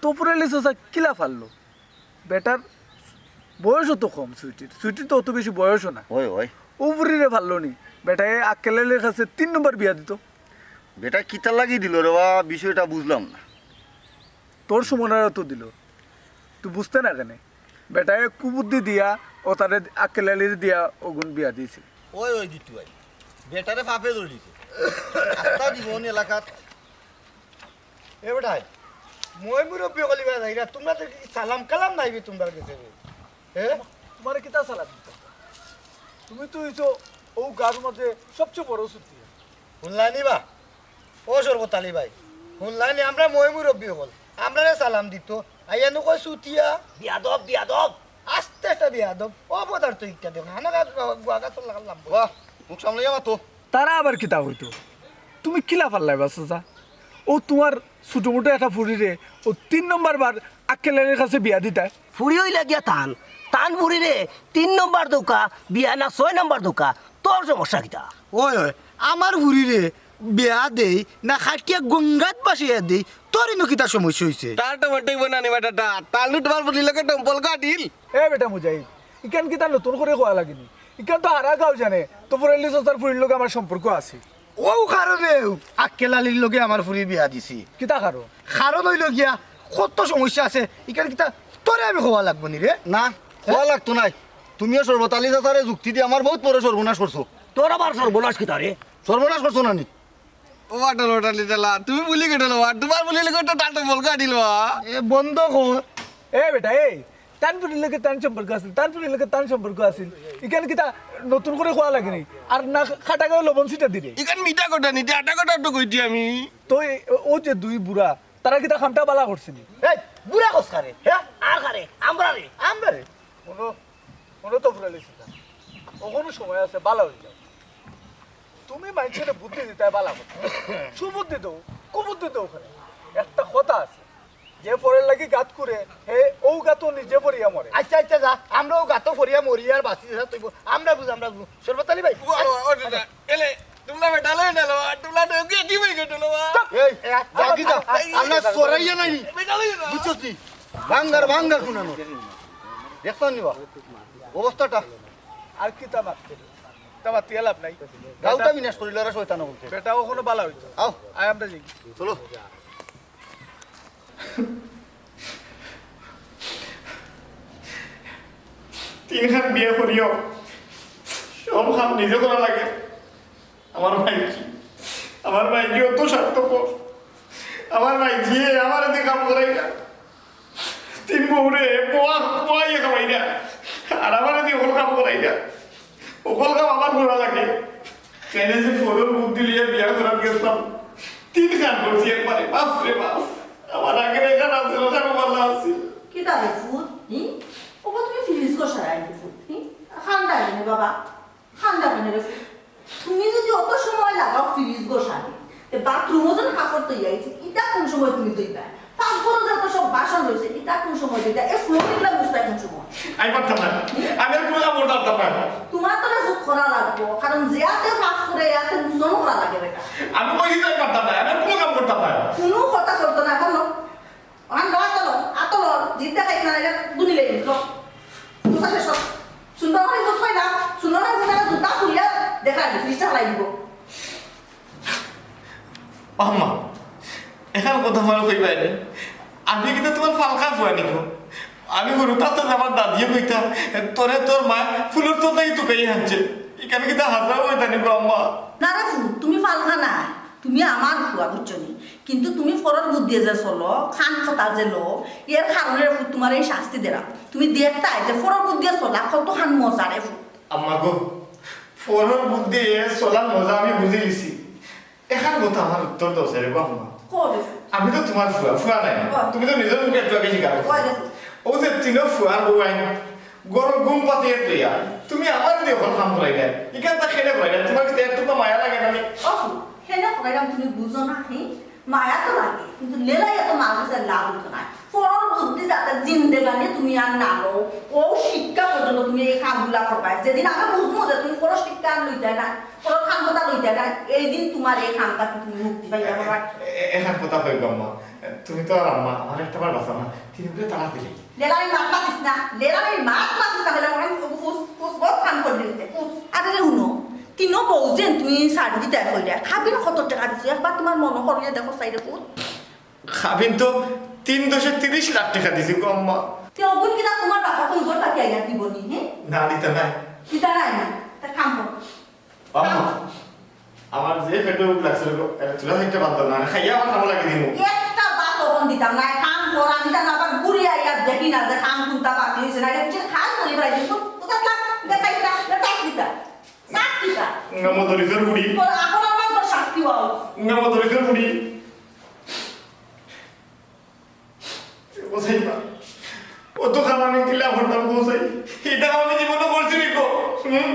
তফুর আলী চাচা কিলা পারলো? বেটার বয়সও তো কম সুইটির, সুইটির তো অত বেশি বয়সও না। অয়, অয়। অউ ফুড়িরে পারলো নি, বেটায় আক্কেল আলীর কাছে তিন নম্বর বিয়া দিতো। বেটা কিতার লাগি দিলো রে বা, বিষয়টা বুঝলাম না। তোর সুমনারে তো দিলো, তুই বুঝতে না কেনে? বেটায় কুবুদ্ধি দিয়া অতারে আক্কেল আলীর দিয়া অগুন বিয়া দিছে। অয়, অয় গিট্টু ভাই, বেটারে ফাফে ধরিছে। আস্তা জীবন এলাকাত এ বেটায়, মই মুরব্বি অকল ইবা যাইরা, তুমরা তো কি সালাম কালাম নাই বে তুমরার গেছে বে? হে? তুমারে কিতা সালাম দিতাম? তুমি তো অইছো অউ গাউর মাঝে সবচে বড় চুতিয়া। হুনলায়নি বা? ও শরবত আলী ভাই, হুনলায়নি, আমরা মই মুরব্বি অকল, আমরারে সালাম দিতো, আইয়া নু কয় চুতিয়া। বিয়াদব, বিয়াদব। আস্তা একটা বিয়াদব, অপদার্থ একটা দেখো, হানা গাছ, গুয়া গাছ লাগালাম। বাহ, মুখ সামলাইয়া মাতো। তারা আবার কিতা কইতো? তুমি কিলা পারলায় বা চাচা? অউ তুমার ছুটো-মুটো একটা ফুড়িরে অউ তিন নম্বর বার আক্কেল আলীর কাছে বিয়া দিতায়? ফুড়ি অইলা গিয়া তান, তান ফুড়িরে তিন নম্বর দেউক্কা বিয়া না ছয় নম্বর দেউক্কা, তোর সমস্যা কিতা? অয়, অয়, আমার ফুড়িরে বিয়া দেই না কাটিয়া গঙ্গাত ভাসাইয়া দেই, তোর ইনো কিতা সমস্যা অইছে? তার তো বটেই বনা নিবা দাদা, তার নু তুমার ফুড়ির লগে টম্পল কাটিল। এ বেটা মুজাহিদ, ইখান কিতা নতুন করি কওয়া লাগেনি? ইখান তো হারা গাউ জানে, তফুর আলী চাচার ফুড়ির লগে আমার সম্পর্ক আছে। অউ কারণে আক্কেল আলীর লগে আমার ফুড়ি বিয়া দিছি। কিতা কারণ? কারণ অইলো গিয়া, কত সমস্যা আছে, ইখান কিতা তোরে আমি কওয়া লাগবো নি রে? না, কওয়া লাগতো নায়। তুমিও শরবত আলী চাচারে যুক্তি দি আমার বউত বড় সর্বনাশ করছো। তোর আবার সর্বনাশ কিতা রে? সর্বনাশ করছো না নি? ও বাটল বাটালি ঠেলা, তুমি বুলি কেটে লওয়া, তোমার বুলি লোক একটা টাটো বল কাটি লওয়া। এ বন্ধ কর। এ বেটা, এই তানপুরির লগে তান সম্পর্ক আছিল, তানপুরির লগে তান সম্পর্ক আছিল। ইখান কিতা নতুন করে কওয়া লাগে নি? আর না খাটা গায়ে লবণ ছিটা দিলে। ইখান মিঠা কথা নি, আটা কথা তো কইছি আমি। তো এ-, ও যে দুই বুড়া, তারা কিতা কামটা বালা করছে নি? এই, বুড়া কস কারে? হ্যাঁ? আর কারে? আমরা রে। আমরা রে। কোনো, কোনো তো ফুরালি ছিল না। অখনো সময় আছে, বালা অই যাও। তুমি মানষরে বুদ্ধি দিতায় বালা কথা। সুবুদ্ধি দেও, কুবুদ্ধি দেও কেনে? একটা কথা আছে, যে পরের লাগি গাত খুঁড়ে, হে অউ গাতও নিজে পড়িয়া মরে। আচ্ছা, আচ্ছা, যা, আমরাও গাতও পড়িয়া মরি আর বাঁচি, যা, তুই বল, আমরা বুঝ, আমরা বুঝ। শরবত আলী ভাই, ও, ও, ও, এলে, তোমরা বেটা লই না লো, তোমরা তো কি, কি ভাই কেটে লো? এই, যা, কি যা? আমরা চড়াইয়া নাই নি। বেটা লই না। বুঝছস নি? ভাঙ্গার, ভাঙ্গার কুনানো। দেখতাম নি বা? অবস্থাটা। আর কিতা মাততে? তা মাতিয়া লাভ নাই। গাউটা বিনাশ করিল, এরা শয়তান বলতে। বেটা অখনো বালা অইতো। আও। আয় আমরা যাই। চলো। তিনখান বিয়া করিও, সব কাম নিজে করা লাগে। আমার ভাইজি, আমার ভাইজি অত স্বার্থপর। আমার ভাইজি, আমারে দি কাম করাই না। তিন বউরে, পোয়া, পোয়াইয়া খাওয়াই না। আর আমারে দি হকল কাম করাই না। হকল কাম আমার করা লাগে। কেনে যে ফরর বুদ্ধি লইয়া বিয়া করাত গেছলাম, তিনখান করছি একবারে। বাপ রে বাপ, আমার আগের এখান আছে, ওখানে ভালা আছে। কিতা রে ফুত? হি? ওগো তুমি ফ্রিজ ঘষায় আইছো ফুত, হি? কান্দা কেনে বাবা? কান্দা কেনে রে ফুত? তুমি যদি অত সময় লাগাও ফ্রিজ ঘষানি, তে বাথরুমও যেন কাপড় তৈয়া আইছে, ইটা কোন সময় তুমি ধুইবা? পাকঘরো যত সব বাসন রইছে, ইটা কোন সময় ধুইবা? এ ফ্লোর ইগুলা মুছবা কোন সময়? আমি পারতাম না, আমি আর কোনো কাম করতাম পারতাম না। তোমার তো রে ফুত করা লাগবো, কারণ যে আতে পাপ করে, এ আতে মোচন করা লাগে বেটা। আমি কইছি তো আমি পারতাম না, আমি আর কোনো কাম করতাম না। কোনো কথা চলতো না, এখন লো। অখন লো, আতো লো, আতো লো, জিদ দেখাইছ না, এটা দুনি লেগে লো। মুছা শেষ কর। সুন্দর করে মুছ পাইলাম, সুন্দর করে মুছা জুতা খুলিয়া দেখা, জিনিসটা হালাই দিব। আম্মা, এখান কথা আমার কইবায় নি। আমি কিতা তোমার ফালকা ফুয়া নিকো? আমি হুরুতাতে আমার দাদিয়ে কইতা, তোরে তোর মা ফুলর তল থাকি তুকাই আনছে। ইখান কিতা হাজাও কইতা নিকো আম্মা? না রে ফুত, তুমি ফালকা নায়, তুমি আমার ফুয়া, বুঝছো নি? কিন্তু তুমি ফরর বুদ্ধিয়ে যে চলো, কান কথা যে লো, এর কারণে রে ফুত তোমার এই শাস্তি দেরা। তুমি দেখতায় যে ফরর বুদ্ধিয়ে চলা কতখান মজা রে ফুত। আম্মা গো, ফরর বুদ্ধিয়ে চলার মজা আমি বুঝি লিছি। এখান কথা আমার উত্তর দেও রে গো আম্মা। কও রে ফুত। আমি তো তোমার ফুয়া, ফুয়া নায় না। কও। তুমি তো নিজর মুখে একটু আগে স্বীকার করছো। কও রে ফুত। ও যে তিনো ফুয়ার বউ আইন, গরম ঘুম পাতিয়া তুইয়া, তুমি আমারে দি অখন কাম করাইলায়, ইখান তা কেনে করাইলায়, তোমার কিতা একটুকু মায়া লাগে না নি? ও ফুত, কেনে করাইলাম তুমি বুঝো না, হি? মায়া তো লাগে, কিন্তু লেলাই এত মাল গেছে লাভ অইতো নায়। ফরর বুদ্ধি যাতে জিন্দেগানি তুমি আর না লও, ও শিক্ষা পর্যন্ত তুমি এই কামগুলা করবায়। যেদিন আমি বুঝবো যে তুমি ফরর শিক্ষা আর লইতায় না, ফরর কাম কথা লইতায় না, এই দিন তোমার এই কামটা তুমি মুক্তি পাইয়া যাবায়। এ-, এ-, এখান কথা কই গো আম্মা, তুমি তো আর আম্মা, আমার একটা বার বাঁচা না, তিন বলে তালাক দিলে। লেলামি মাত মাতিস না, লেলামি মাত মাতিস না, বলে মনে হয় ফুস, ফুস বহুত কাম করে দিছে, ফুস। আরে রে হুনো, তিনো বউ যেন তুমি ছাড়ি দিতায় কইরা, কাবিন কত টেকা দিছো? একবার তোমার মনো করিয়া দেখো চাই রে ফুত। কাবিন তো তিন দশে তিরিশ লাখ টেকা দিছি গো আম্মা। তে অগুন কিনা তোমার বাবা কোন ঘর থাকি আইয়া দিব নি, হে? না, দিতা নায়। দিতা নায় না, তা কাম কর। আম্মা, আমার যে পেটো ভুক লাগছে রে গো, এটা চুলা থাকতে পারতাম না, খাইয়া আমার খাওয়া লাগে দিমু। একটা বাত অখন দিতাম না, কাম কর, আমি যেন আবার ঘুরি আইয়া দেখি না যে কাম কুনটা বাকি হইছে না, এটা কিছু খাল করি বেড়াই দিমু। কোথায় থাক? বেচাই দিতা, বেচাই দিতা। চাস দিতা। উঙ্গা মদরিসের বুড়ি। তোর এখন আমার তো শাস্তি হওয়া উচিত। উঙ্গা মদরিসের বুড়ি। ও সাইবা, ও তো খানা আমি কিলা করতাম গো সাই? এটা আমি জীবনে করছি নি গো। হুম?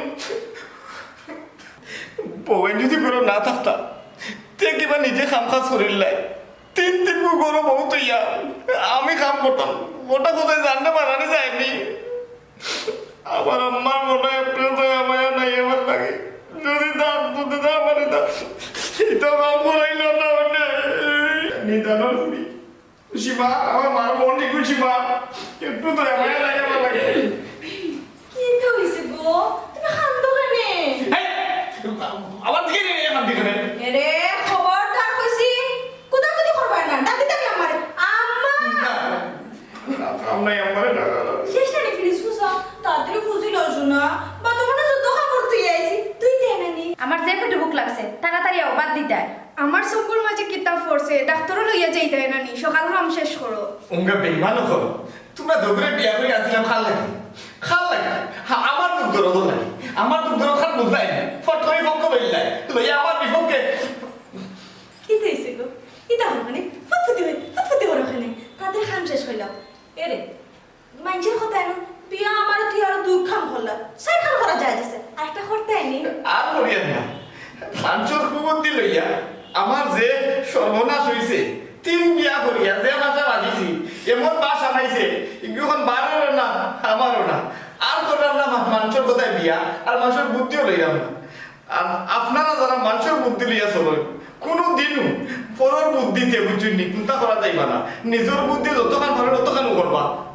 বউ যদি করে না থাকতা, তে কিবা নিজে কাম কাজ করিলাই। তিন দিন গো গরম বউ তো ইয়া, আমি কাম করতাম। ওটা কোথায় জানতে পারানি যায়নি। আমার আম্মার মনে হয় একটু দয়া মায়া নাই আমার লাগে। যদি দাম, যদি দাম, মানে দাম। এটা কাম করাইল না, ওটা। নিদানোর বুড়ি। খুশি মা, আমার মার মন ঠিক খুশি মা। একটু দয়া মায়া নাই আমার লাগে। কি তো হইছে গো? তুমি কান্দো কেনে? এই, আমার দিকে নিয়ে কান্দি কেনে? এরে, খবরদার কইছি। কুদাকুদি করবা না। ডাক দিতে আমি আমারে। আম্মা! না, না, আমরা আমারে ডাকা। শেষ না নি ফিনিস ফুসা। তাড়াতাড়ি ফুসি লও শোনা। বা তোমার না যত কাপড় তুই আইছি। তুই দে না। লইয়া যাইতায় না নি, সকাল কাম শেষ করো। উঙ্গা বেইমান অকল, তুমরা দুগুরে বিয়া করি আনছিলাম কার লাগি? কার লাগি? হ্যাঁ, আমার দুখ দরদ লাগি। আমার দুখ দরদ খান বুঝলায় না। ফট করি পক্ষ লইলায়। লইয়া আমার বিপক্ষে। কিতা অইছে গো? ইতা হলো মানে ফুতফুতি হই, ফুতফুতি করো কেনে। তাদের কাম শেষ করলাম। এরে, মাইনষের কথা এনো, বিয়া আমারে তুই আরো দুই খান করলা, চাইর খান করা যায় দিছে, আরেকটা করতে আইনি। আর করিয়ার না, মানষর কুবুদ্ধি লইয়া আমার যে সর্বনাশ অইছে, তিন বিয়া করিয়া যে বাসা বাজিছি, এমন বাস আনাইছে, ইগু এখন বারোরও না, আমারও না। আর করলাম না মা-, মানষর কথায় বিয়া, আর মানষর বুদ্ধিও লইলাম না। আর আপনারা যারা মানষর বুদ্ধি লইয়া চলেন, কোনো দিনও পরর বুদ্ধিতে বুঝছেন নি, কুন্তা করা যাইবা না। নিজর বুদ্ধি যতখান পারেন, ততখানও করবা।